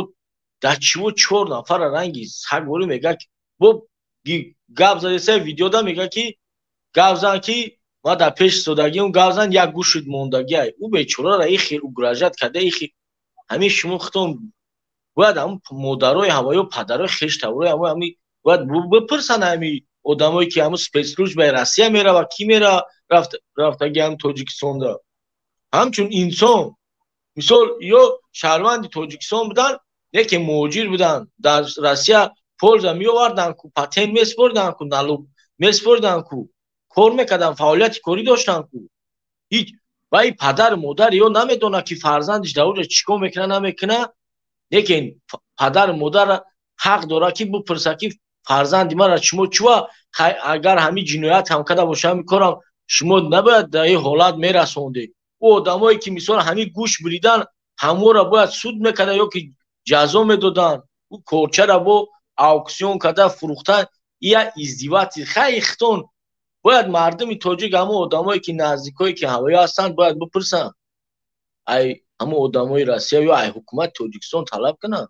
S6: дар чиво чор нафара ранги сагворӣ мега, бо гап задеса видеода, мега, ки гап зан, ки ма дар пеш истодагиам, гап зан, як гӯшит мондагиай. Ӯ бечорара ихел угрожать карда, ихел. Ҳамин шумо худтон бояд ҳам модарои ҳаваё, падарои хештаврои ҳамо ҳами бояд бипурсанд. Ҳами одамое ки ҳамун спецслужбаи Россия мерава, ки мера рафтаги ҳам Тоҷикистонда, ҳамчун инсон, мисол, ё шаҳрванди Тоҷикистон буданд, лекин муҳоҷир буданд, дар Россия польза меоварданд ку, патент месупориданд ку, налог месупориданд ку, кор мекарданд, фаъолияти корӣ доштанд ку. Ҳеҷ вай падару модар ё намедонад, ки фарзандиш дар оҷа чӣ кор мекунад, намекунад, лекин падару модар ҳақ дорад, ки бипурсад, ки фарзанди мара шумо чува, агар ҳамин ҷиноят ҳам карда боша, ҳамин корам шумо набояд дар ин ҳолат мерасондед. Ӯ одамое ки мисол ҳамин гӯш бридан, ҳамора бояд суд мекарда ё ки ҷазо медоданд. Ӯ корчара бо ауксион карда фурӯхтан, ия издевательство. Хай, ихтон бояд мардуми тоҷик, ҳамон одамое ки наздикое ки ҳавоё ҳастанд, бояд бипурсанд, ай ҳамон одамои Россия ё ай ҳукумати Тоҷикистон талаб кунанд.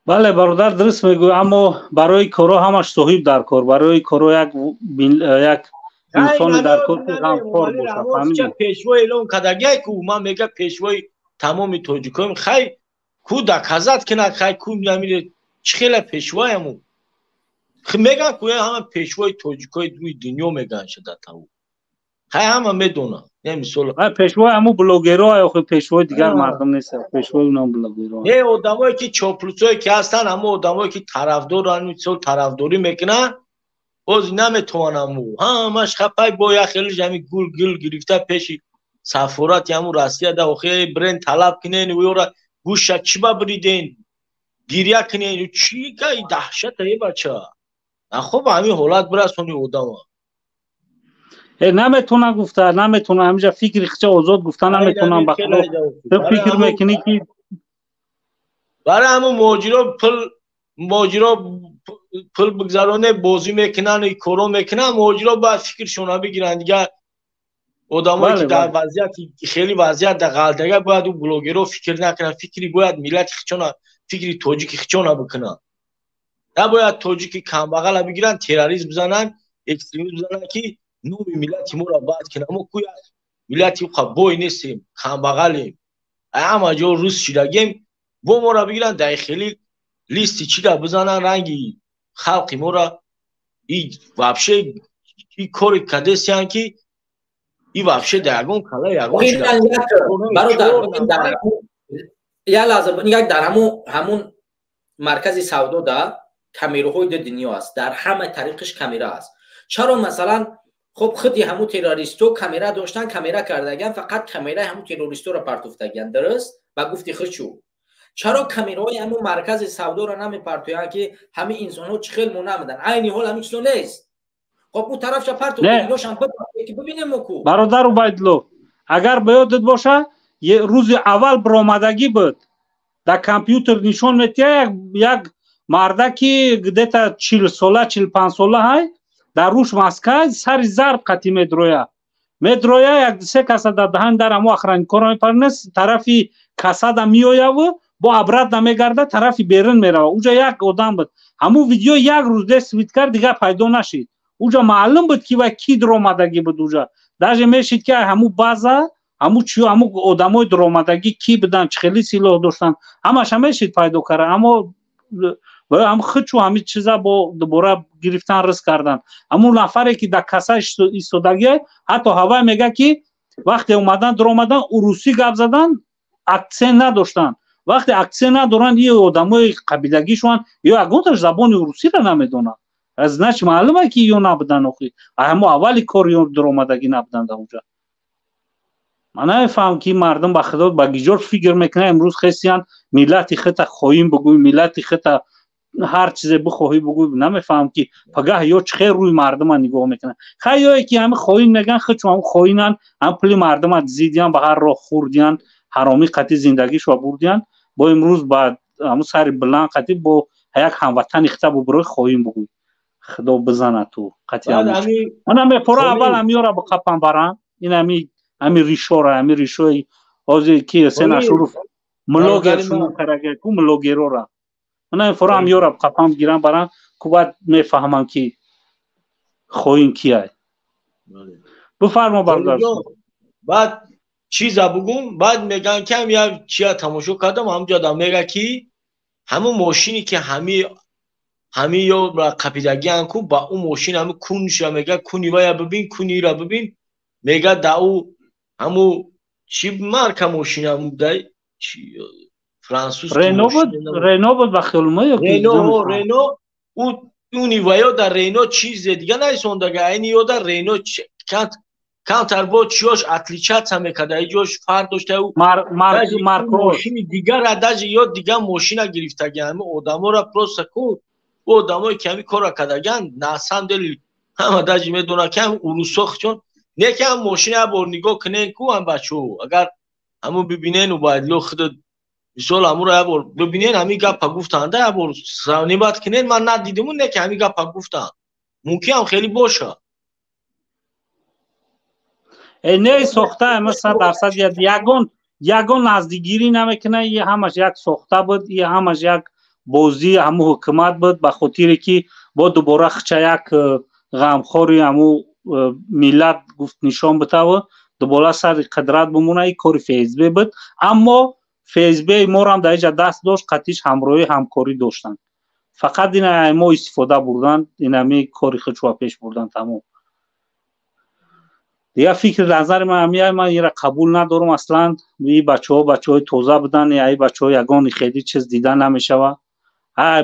S4: Бале, бародар, дуруст мегӯй, аммо барои коро ҳамаш соҳиб дар кор, барои коро як инсоне дар кор, ки ғамхор бошад.
S6: Фаҳмидӣ? Пешвои эълон кардагиай ку, ман мега пешвои тамоми тоҷикоем. Хай, ку доказать кунад, хай ку намире, чӣ хела пешвояму меган ку, ҳама пешвои тоҷикои рӯи дунё меган шуда таву. Хай, ҳама медонанд, не мисол.
S4: Пешвои ҳамун блогеро, охи пешвои дигар мардум нест, пешвои унам блогеро.
S6: Не, одамое ки чоплусое ки ҳастанд, ҳамон одамое ки тарафдоранд, мисол тарафдорӣ мекунанд, боз наметавонам, ҳамаш хапай бо як хелиш ҳами гул гул гирифта пеши сафорати ҳамун Россия да. Охи брен талаб кунен, ёра гӯша чӣ ба бриден, гиря кунен, чӣ кай даҳшата е бача. Хуб, ҳамин ҳолат бирасони одама.
S4: Наметавонам гуфта, наметавонам ҳаминҷа фикри хича озод гуфта наметавонам. Ба Худо, ту фикр мекунӣ ки
S6: Барои ҳамун муҳоҷиро пул, муҳоҷиро пул бигзароне, бозӣ мекунанд, коро мекунанд. Муҳоҷиро бояд фикршона бигиранд. Дигар одамое ки дар вазъияти хеле вазъият дар ғалтага, бояд ӯ блогеро фикр накунанд. Фикри бояд миллати хичона, фикри тоҷики хичона бикунанд. Набояд тоҷики камбағала бигиранд, терроризм бизананд, экстремизм бизананд, ки номи миллати моро бад кунанд. Мо ку миллати бой нестем, камбағалем, ҳама ҷо рус шидагем. Бо моро бигиранд, дар хеле листи чида бизананд, ранги халқи моро. И вообще и кори кадесиян, ки и вообще дар ягон кала ягон.
S1: Як лаҳза, як дар ҳамун маркази савдо да камераҳои ду дунё аст, дар ҳама тариқиш камера аст. Чаро, масалан, хоб, худи ҳамун террористо камера доштан, камера кардагиан, фақат камераи ҳамун террористоро партофтагиан, дуруст? Ба гуфти худчу, чаро камераҳои ҳамун маркази савдоро намепартоянд, ки ҳамин инсонҳо чӣ хел монамедан? Айни ҳол ҳамин чизо нест. Хоб, ӯ тарафша партофтагиношам ки бибинем мо ку.
S4: Бародар Убайдулло, агар ба ёдат боша, рӯзи аввал биромадагӣ буд, дар компютер нишон метиҳад як мардаки где-то 40 сола, 45 сола ҳай, дар рӯш маска, сари зарб қатӣ медроя, медроя, як се каса дар даҳани дар ҳамо охранникоро мепарне, тарафи касада меояву бо обратно мегарда, тарафи берун мерава. Уҷа як одам буд. Ҳамун видео як рӯз десвит кард, дигар пайдо нашид. Уҷа маълум буд, ки вай ки дуромадагӣ буд. Уҷа даже мешид, ки ҳамун база, ҳамун чиё, ҳамун одамои дуромадагӣ ки буданд, чӣ хели силоҳ доштанд, ҳамаша мешид пайдо кард. Аммо ҳам худчу ҳамин чиза бо дубора гирифтан, рис кардан. Ҳамун нафаре ки дар каса истодагӣ, ҳатто ҳавай мега, ки вақте омадан, дуромадан, урусӣ гап задан, акцент надоштанд. Вақте акцент надоранд, ё одамои қабилагишонанд, ё ягонташ забони урусиро намедонанд. Значит, маълума, ки ё набуданд. Охи ҳамо аввали кор ё дуромадагӣ набуданд дар онҷа. Ман намефаҳмам, ки мардум, ба худо, ба гиҷор фикр мекунанд. Имрӯз хестиян, миллати хита хоин бигӯй, миллати хита ҳар чизе бихоҳӣ бигӯй. Намефаҳмам, ки пагаҳ ё чӣ хел рӯи мардума нигоҳ мекунанд. Хай, ёе ки ҳами хоин меган, хичу ҳам хоинанд, ҳам пули мардума дизидиян, ба ҳар роҳ хӯрдиян, ҳаромӣ қатӣ зиндагишро бурдиян. Бо имрӯз ба ҳамун сари баланд қатӣ бо як ҳамватани хита бубурои, хоин бигӯй, худо бизана ту қатӣ. Мана мепора, аввал ҳамиёра биқапан баран, ин ҳами ришора, ҳами ришои ҳозир ки Ҳусен Ашуров млогер шурӯъ карага ку, млогерора. Мана мепора, ҳамиёра қапан гиран, баран ку, баъд мефаҳмам, ки хоин кияй. Бифармо, бародар.
S6: Баъд чиза бугум, баъд меган, ки ҳам як чия тамошо кардам, ҳамҷода мега, ки ҳамун мошине ки ҳами ё қапидагиан ку, ба ӯ мошин ҳами кунша мега, куни вая бибин, кунира бибин, мега, да ӯ ҳаму чӣ марка мошина дай, франсуз.
S4: Рено буд, Рено буд ба хиёлма ё
S6: Рено, Рено. Уни ваё дар Рено чизе дига нарисондага, айни ё дар Рено камтар бо чиёш отличаться мекарда, иҷош фарқ дошта. Мошини дигара даже ё дига мошина гирифтаги. Ҳами одамора просто ку, одамое ки ҳами корра кардагиан, на самом деле ҳама даже медонад, ки ҳами урусо чон Не ки ҳам мошина як бор нигоҳ кунен ку ҳам бачаҳо, агар ҳамун бибинен Убайдулло худат мисол ҳамуро як бор бибинен, ҳамин гапа гуфтанда як бор сравнивать кунен. Ман надидиму, не ки ҳамин гапа гуфтанд, мумкин ҳам хеле боша.
S4: Не, сохта ма 100%, ягон наздикгирӣ намекунад. И ҳамаш як сохта буд, и ҳамаш як бозии ҳаму ҳукумат буд, ба хотире ки бо дубора хча як ғамхори ҳаму миллат гуфт нишон битаву дубора сари қудрат бимона. И кори ФСБ буд, аммо ФСБ морам дар иҷа даст дошт, қатиш ҳамроҳӣ ҳамкорӣ доштанд. Фақат ина мо истифода бурдан, инами кори худшуа пеш бурдан, тамом. Дигар фикри назари ман ҳамия, ман инра қабул надорам аслан. И бачаҳо бачаҳои тоза будан, и бачаҳо ягон хели чиз дида намешава. Ай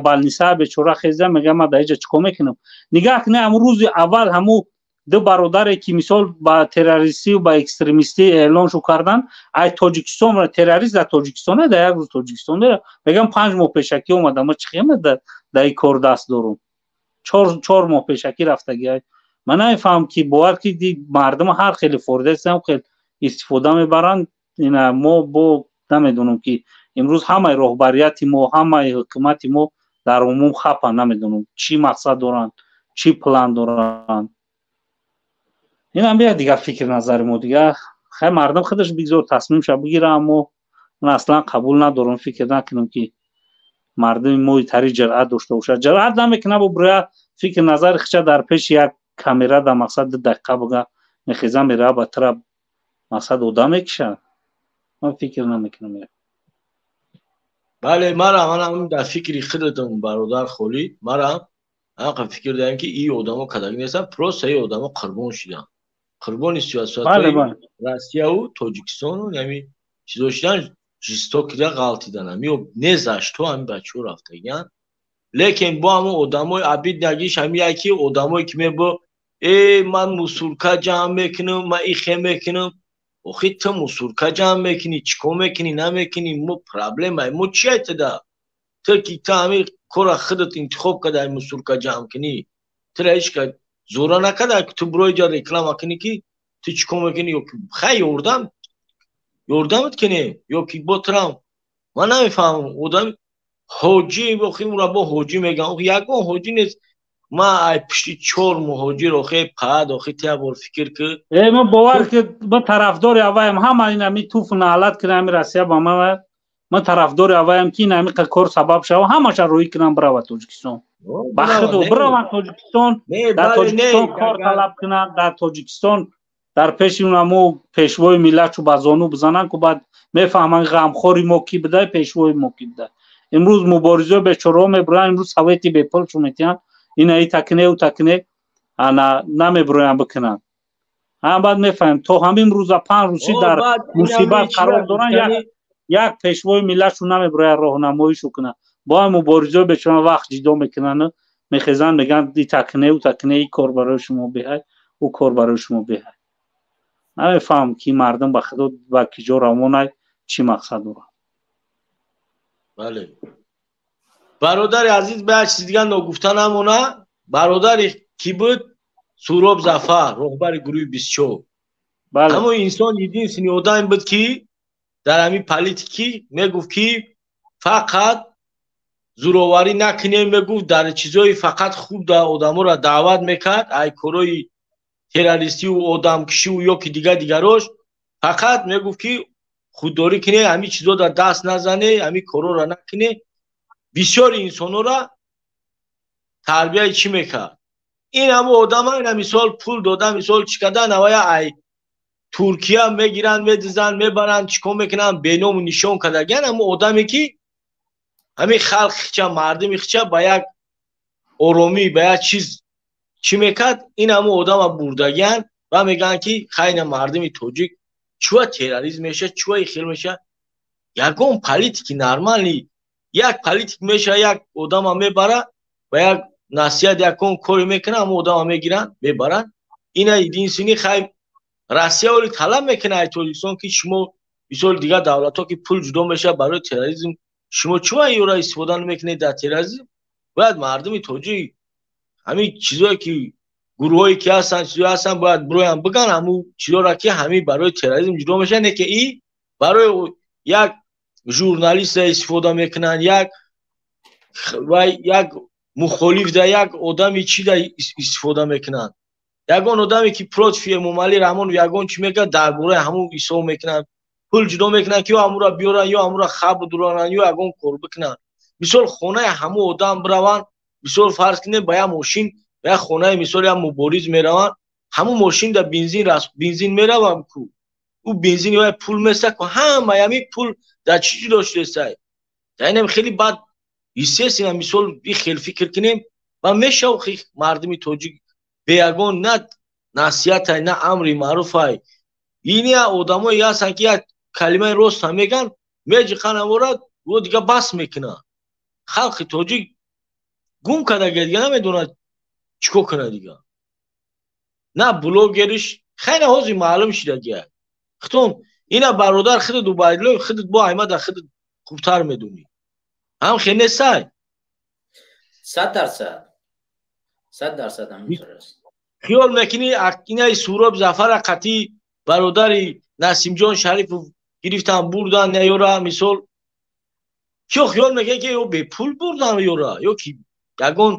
S4: балниса бечора хеза мега, ман дар иҷа чӣ кор мекунам? Нигаҳ кунед, ҳамун рӯзи аввал ҳамун ду бародаре ки мисол ба террористию ба экстремистӣ эълон шу кардан, ай Тоҷикистон террорист дар Тоҷикистон дар як рӯз Тоҷикистон мегам 5 моҳ пешакӣ омада. Ма чӣ хема дар ин кор даст дорум? 4 моҳ пешакӣ рафтагӣ. Ман намефаҳмам ки бовар ки мардум ҳар хеле фоидаистам, хел истифода мебаранд. Ина мо бо намедонам ки имрӯз ҳамаи роҳбарияти мо, ҳамаи ҳукумати мо дар умум хапан. Намедонам, чӣ мақсад доранд, чӣ план доранд. Инам бия дигар фикри назари мо. Дигар хай, мардум худаш бигзор тасмимша бигира, аммо ман аслан қабул надорам. Фикр накунам ки мардуми мо тари ҷуръат дошта бошад. Ҷуръат намекунад бо биря фикри назари хича дар пеши як камера дар мақсад 2 дақиқа буга, мехеза, мерава, ба тира мақсад одам мекушад. Ман фикр намекунам.
S6: Бале, марам манам дар фикри худатам, бародар Холид. Марам ҳамқа фикр дорам, ки и одамо кадаги нестанд, просто и одамо қурбон шуданд, қурбони сиёсатҳои Россияву Тоҷикистону ҳами чизо шудан, жестокий да ғалтидан. Ами не за что ҳами бачаҳо рафтагиянд. Лекин бо ҳамон одамои обидный гиш ҳами яки одамое ки мебо: «Э, ман мусурка ҷамъ мекунам, ман ихе мекунам». Охи, ту мусурка ҷамъ мекунӣ, чӣ кор мекунӣ, намекунӣ, мо проблемаи мо чия туда? Ту ки ту ҳами кора худат интихоб карда, мусурка ҷамъ кунӣ, тура ҳеч ка зӯра накарда, ту бирои ҷа реклама кунӣ, ки ту чӣ кор мекунӣ. Ё хай ёрдам ёрдамат кунем, ё ки бо турам ман намефаҳмам. Одами ҳоҷӣ, охи ура бо ҳоҷӣ мегӯям, ягон ҳоҷӣ нест. Ма ай пушти чор муҳоҷир, охе пад, охи ту як бор фикр ки.
S4: Э, ман бовар ки ман тарафдори аваям, ҳама ин ами туф наалат кунам ами Россия ба ман. Ман тарафдори аваям, ки ин ами кор сабаб шава, ҳамаша рӯӣ кунам, бирава Тоҷикистон, ба худу бираванд Тоҷикистон, дар Тоҷикистон кор талаб кунанд, дар Тоҷикистон дар пеши унамо пешвои миллатшу ба зону бизананд, ку баъд мефаҳманд ғамхори мо кӣ буда, пешвои мо кӣ буда. Имрӯз муборизаи бечораҳо мебуранд, имрӯз совет и бепулшу метиҳанд, ина и такне, ӯ такне, ана намебуроянд бикунанд. Ҳам баъд мефаҳмем, то ҳамин рӯза панҷ рӯзи дар мусибат қарор доранд, як пешвои миллатшу намебурояд роҳнамоишу кунад. Бо ҳам муборизаи бечора вақт ҷидо мекунанд, мехезанд, мегӯянд: и такне, ӯ такне, и кор барои шумо беҳай, ӯ кор барои шумо беҳай. Намефаҳмам, ки мардум ба худо ба киҷо равонай, чӣ мақсад дорад.
S6: Бале, бародари азиз, ба як чизи дигар ногуфта намона. Бародари кӣ буд? Суроб Зафар, роҳбари гурӯҳи 24. Ҳамон инсон единственный одаме буд, ки дар ҳамин политикӣ мегуфт, ки фақат зӯроварӣ накунем, мегуфт, дар чизҳои фақат хуб да одаморо даъват мекард. Ай корои террористию одамкушиву ё ки дигар дигарош, фақат мегуфт, ки худдорӣ кунед, ҳамин чизо дар даст назане, ҳамин корора накунед. Бисёри инсонора тарбияи чӣ мекард ин ҳамо одама. Ина мисол пул дода, мисол чӣ кардан, авая ай Туркия мегиранд, медизанд, мебаранд, чӣ кор мекунанд, беному нишон кардагиян. Ҳамо одаме, ки ҳамин халқ хича, мардуми хича ба як оромӣ, ба як чиз чӣ мекард, ин ҳамо одама бурдагиян ва мегӯянд, ки хайна мардуми тоҷик чуа терроризм меша, чуа ихел меша. Ягон политики нормальный, як политик меша, як одама мебара ба як насиҳат, ягон коре мекунад, ҳамо одама мегиранд, мебаранд. Ина единственный хай Россия оли талаб мекунад ай Тоҷикистон, ки шумо мисол дигар давлатҳо, ки пул ҷудо мешавад барои терроризм, шумо чуа ёра истифода намекунед дар терроризм? Бояд мардуми тоҷик ҳамин чизое ки Гурӯҳое ки ҳастанд, чизое ҳастанд, бояд бироянд биган ҳамун чизоро, ки ҳамин барои терроризм ҷудо мешавад, не ки и барои як журналиста истифода мекунанд, як ва як мухолиф да, як одами чи да истифода мекунанд. Ягон одаме ки против Эмомалӣ Раҳмонов ягон чӣ мекунад, дар бораи ҳамун ҳисоб мекунанд, пул ҷудо мекунанд, ки ё ҳамура биёранд, ё ҳамура хаб дуроранд, ё ягон кор бикунанд. Мисол, хонаи ҳамун одам бираванд, мисол, фарз кунем, ба як мошин ба як хонаи, мисол, як мубориз мераванд, ҳамун мошин да бензин, бензин меравам ку, ӯ бензин ё пул места ку, ҳамаи ҳамин пул дар чӣ ҷудо шудестай? Дар инам хеле бад, естественно. Мисол, и хел фикр кунем ва мешав, мардуми тоҷик беягон на насиҳатай, на амри маъруфай. Ини одамое ҳастанд, ки як калимаи роста меган, меҷиқан амора, ӯ дига бас мекунад. Халқи тоҷик гум карда, дига намедонад чӣ кор кунад. Дига на блогериш хайна, ҳозир маълум шидагия. Хитон ина, бародар, худат, Убайдуллоев, худат бо аймада, худат хубтар медонӣ, ҳам хел нестай?
S1: 100%, 100% ҳаминтур аст.
S6: Хиёл мекунӣ, инаи Суроб Зафара қатӣ бародари Насимҷон Шарипов гирифтан бурдан ёра, мисол, киё хиёл мекунад, ки ё бепул бурдан ёра, ё ки ягон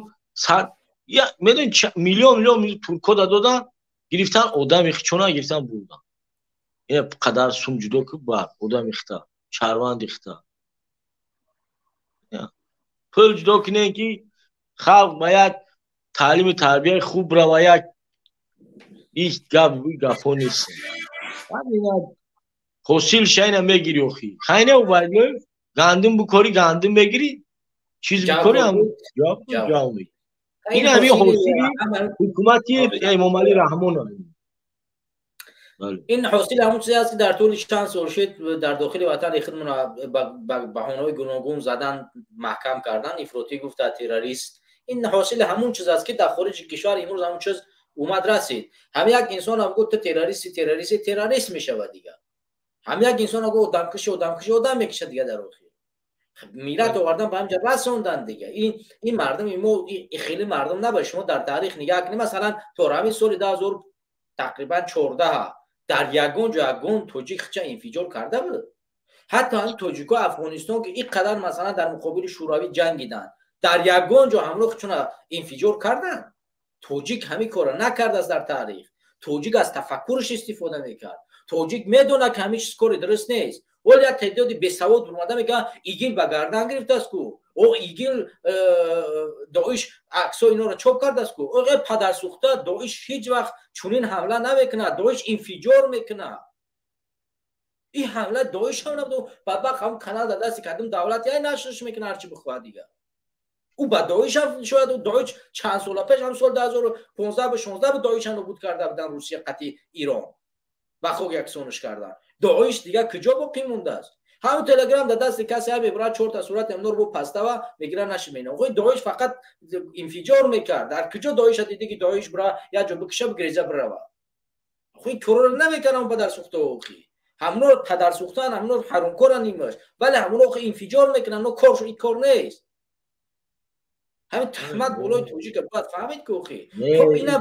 S6: медони миллион миллион турко додан, гирифтан одами хичона, гирифтан бурдан, ина қадар сум ҷудо ку бар одами хита, шаҳрванди хита. Пул ҷудо кунем, ки халқ ба як таълиму тарбияи хуб рава. Як ҳеҷ гап гапҳо нест. Ҳосил шайна мегирӣ, охи хайна, Убайдуллоев, гандум букорӣ, гандум мегирӣ, чиз букорӣ, ҷав мегирӣ. Ин ҳамин ҳосили ҳукумати Эмомалӣ Раҳмон.
S1: Ин ҳосили ҳамон чизе аст, ки дар тӯли чанд сол шид дар дохили ватани худмон ба баҳонаҳои гуногун задан, маҳкам кардан, ифротӣ гуфта, террорист. Ин ҳосили ҳамон чиз аст, ки дар хориҷи кишвар имрӯз ҳамон чиз омад расид. Ҳам як инсон ҳам гуфт: «Ту террористи, террористи», террорист мешавад дига. Ҳам як инсон ҳам гуфт: «Одамкуши, одамкуши», одам мекушад дига. Дар охир миллат овардан, ба ҳамҷа расондан дига. Ин мардуми мо хеле мардум набошад. Шумо дар таърих нигаҳ кунед, масалан, то ҳамин соли 2000 тақрибан 14 дар ягон ҷо ягон тоҷик хича инфиҷор карда буд? Ҳатто ҳамин тоҷико Афғонистон, ки ин қадар, масалан, дар муқобили Шӯравӣ ҷангиданд, дар ягон ҷо ҳамроҳ чуна инфиҷор карданд? Тоҷик ҳамин корро накардааст дар таърих. Тоҷик аз тафаккураш истифода мекард. Тоҷик медонад, ки ҳамин чиз кори дуруст нест. Вале як теъдоди бесавод омада мегӯянд: «ИГИЛ ба гардан гирифтааст ку, о ИГИЛ, Доиш аксо инора чоп кардааст ку». Оғе падарсӯхта, Доиш ҳеҷ вақт чунин ҳамла намекунад. Доиш инфиҷор мекунад. Ин ҳамла Доиш ҳам набуд. Бадбахт, ҳам канал дар дасти кадом давлат яй нашрш мекунад, ҳарчи бихоҳад дига. Ӯ ба Доиш ҳам шояд, Доиш чанд сола пеш, ҳам соли 2015 ба 16 буд, Доиша нобуд карда будан Русия қатъи Ирон, ба хок яксонаш кардан. Доиш дига куҷо боқӣ мондааст? Ҳамун Телеграм дар дасти касе ҳам мебурад, чорта сурати амнор бо пастава мегира, нашр мена. Охи, Доиш фақат инфиҷор мекард. Дар куҷо Доиша диди, ки Доиш бура як ҷо бикиша, бигреза, бирава? Охи, корро намекардам падарсӯхта. Охи, ҳамуно падарсӯхтаан, ҳамуно ҳаромкоран имаш, вале ҳамуно охи инфиҷор мекунанд, но коршо ин кор нест. Ҳамин туҳмат болои тоҷика бояд фаҳмид, ки охи, хоб, ина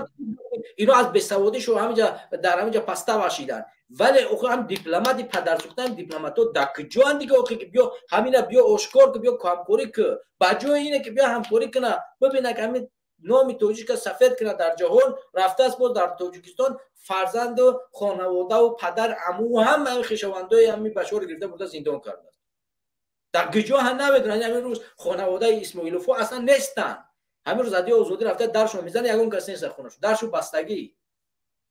S1: ино аз бесаводишу ҳаминҷа дар ҳаминҷа паста вашидан. Вале охи, ҳам дипломати падарсӯхтаи, дипломатҳо дар куҷоанд дига? Охи, ки биё ҳамина биё ошкор ки, биё ҳамкорӣ ки. Ба ҷои ине ки биё ҳамкорӣ куна, бибина, ки ҳамин номи тоҷика сафед кунад дар ҷаҳон, рафтааст боз дар Тоҷикистон фарзанду хонаводаву падар, аму, ҳама ҳамин хешовандои ҳамин башорро гирифта бурда зиндон кардааст. Дар куҷо ҳам намедонанд. Ҳамин рӯз хонаводаи Исмоиловҳо аслан нестанд. Ҳамин рӯз Радио Озодӣ рафта даршон мезанад, ягон кас нест дар хонашу, даршу бастагӣ,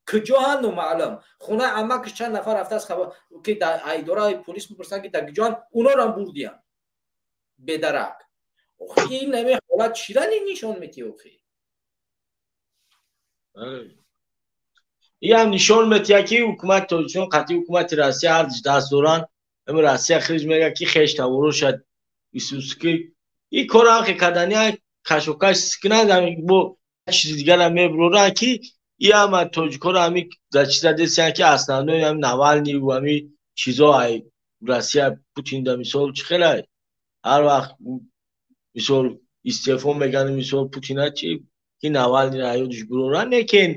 S1: куҷо ҳам номаълум. Хонаи амакаш чанд нафар рафтааст, ки дар идораи полис бипурсанд, ки дар куҷоанд, унорам бурдиянд бедарак. Охи, ин ҳамин ҳолат чира нишон метиҳ, охи?
S6: Ин ҳам нишон метиҳад, ки ҳукумати Тоҷикистон қатъи ҳукумати Россия ҳардуш даст доранд. Ами Россия хелиш мегӯяд, ки хеш таворушад исуски ин корро ҳам кардани кашокаш кунанд, бо чизи дигарам мебуроранд, ки и ҳама тоҷикоро ҳами дар чиз задесиянд, ки основной ҳами Навалниву ҳами чизо ай Россия, Путин да, мисол, чӣ хелай ҳар вақт, мисол, истеъфо меган, мисол, Путина чи. Ки Навалнира ҳаётиш бурора, лекин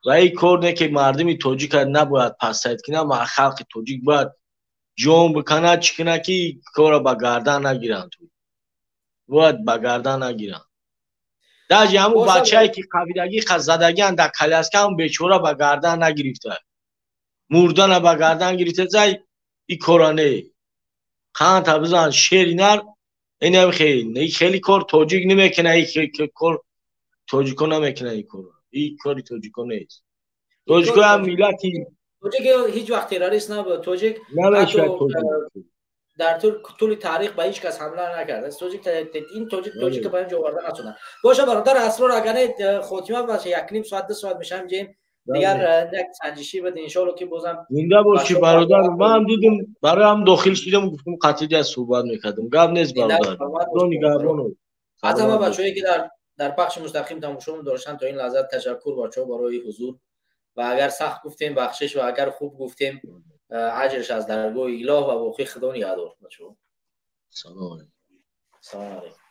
S6: ва ин кор не, ки мардуми тоҷика набояд пасайд кунад. Халқи тоҷик бояд ҷон биканад, чӣ кунад, ки корро ба гардан нагиранд, бояд ба гардан нагиранд. Даже ҳамун бачае, ки қабидагӣ задагиан дар коляска, ҳам бечора ба гардан нагирифта, мурдана ба гардан гирифта. Зай и кора не, қанта бизан, шери нар. Инам хеле кор тоҷик намекуна, кор тоҷико намекуна, ин кор, ин кори тоҷико нест. Тоҷико ҳам миллати
S1: Тоҷик ҳеҷ вақт террорист набуд. Тоҷик дар тӯли таърих ба ҳеҷ кас ҳамла накард. Тоҷик, ин тоҷик, тоҷика ба инҷо оварда натонад. Боша, бародар Асрор, агар не, хотима баша, 1.5 соат, 2 соат мешавем ҷем. Дигар як санҷишӣ буд, иншоалло, ки бозам.
S6: Зинда бошӣ, бародар. Ман дидим, бароям дохил шудам, гуфтам, қатъи суҳбат мекардам. Гап нест, бародар, нигаҳбон.
S1: Аз ҳама бачаҳое, ки дар пахши мустақим тамошо доштан то ин лаҳза, ташаккур, бачаҳо, барои ҳузур. Ва агар сахт гуфтем, бахшиш, ва агар хуб гуфтем, аҷрш аз даргоҳи илоҳ. Ва воқеъ, Худо нигаҳдор, бачаҳо.
S6: Салом.
S1: Салом алейкум.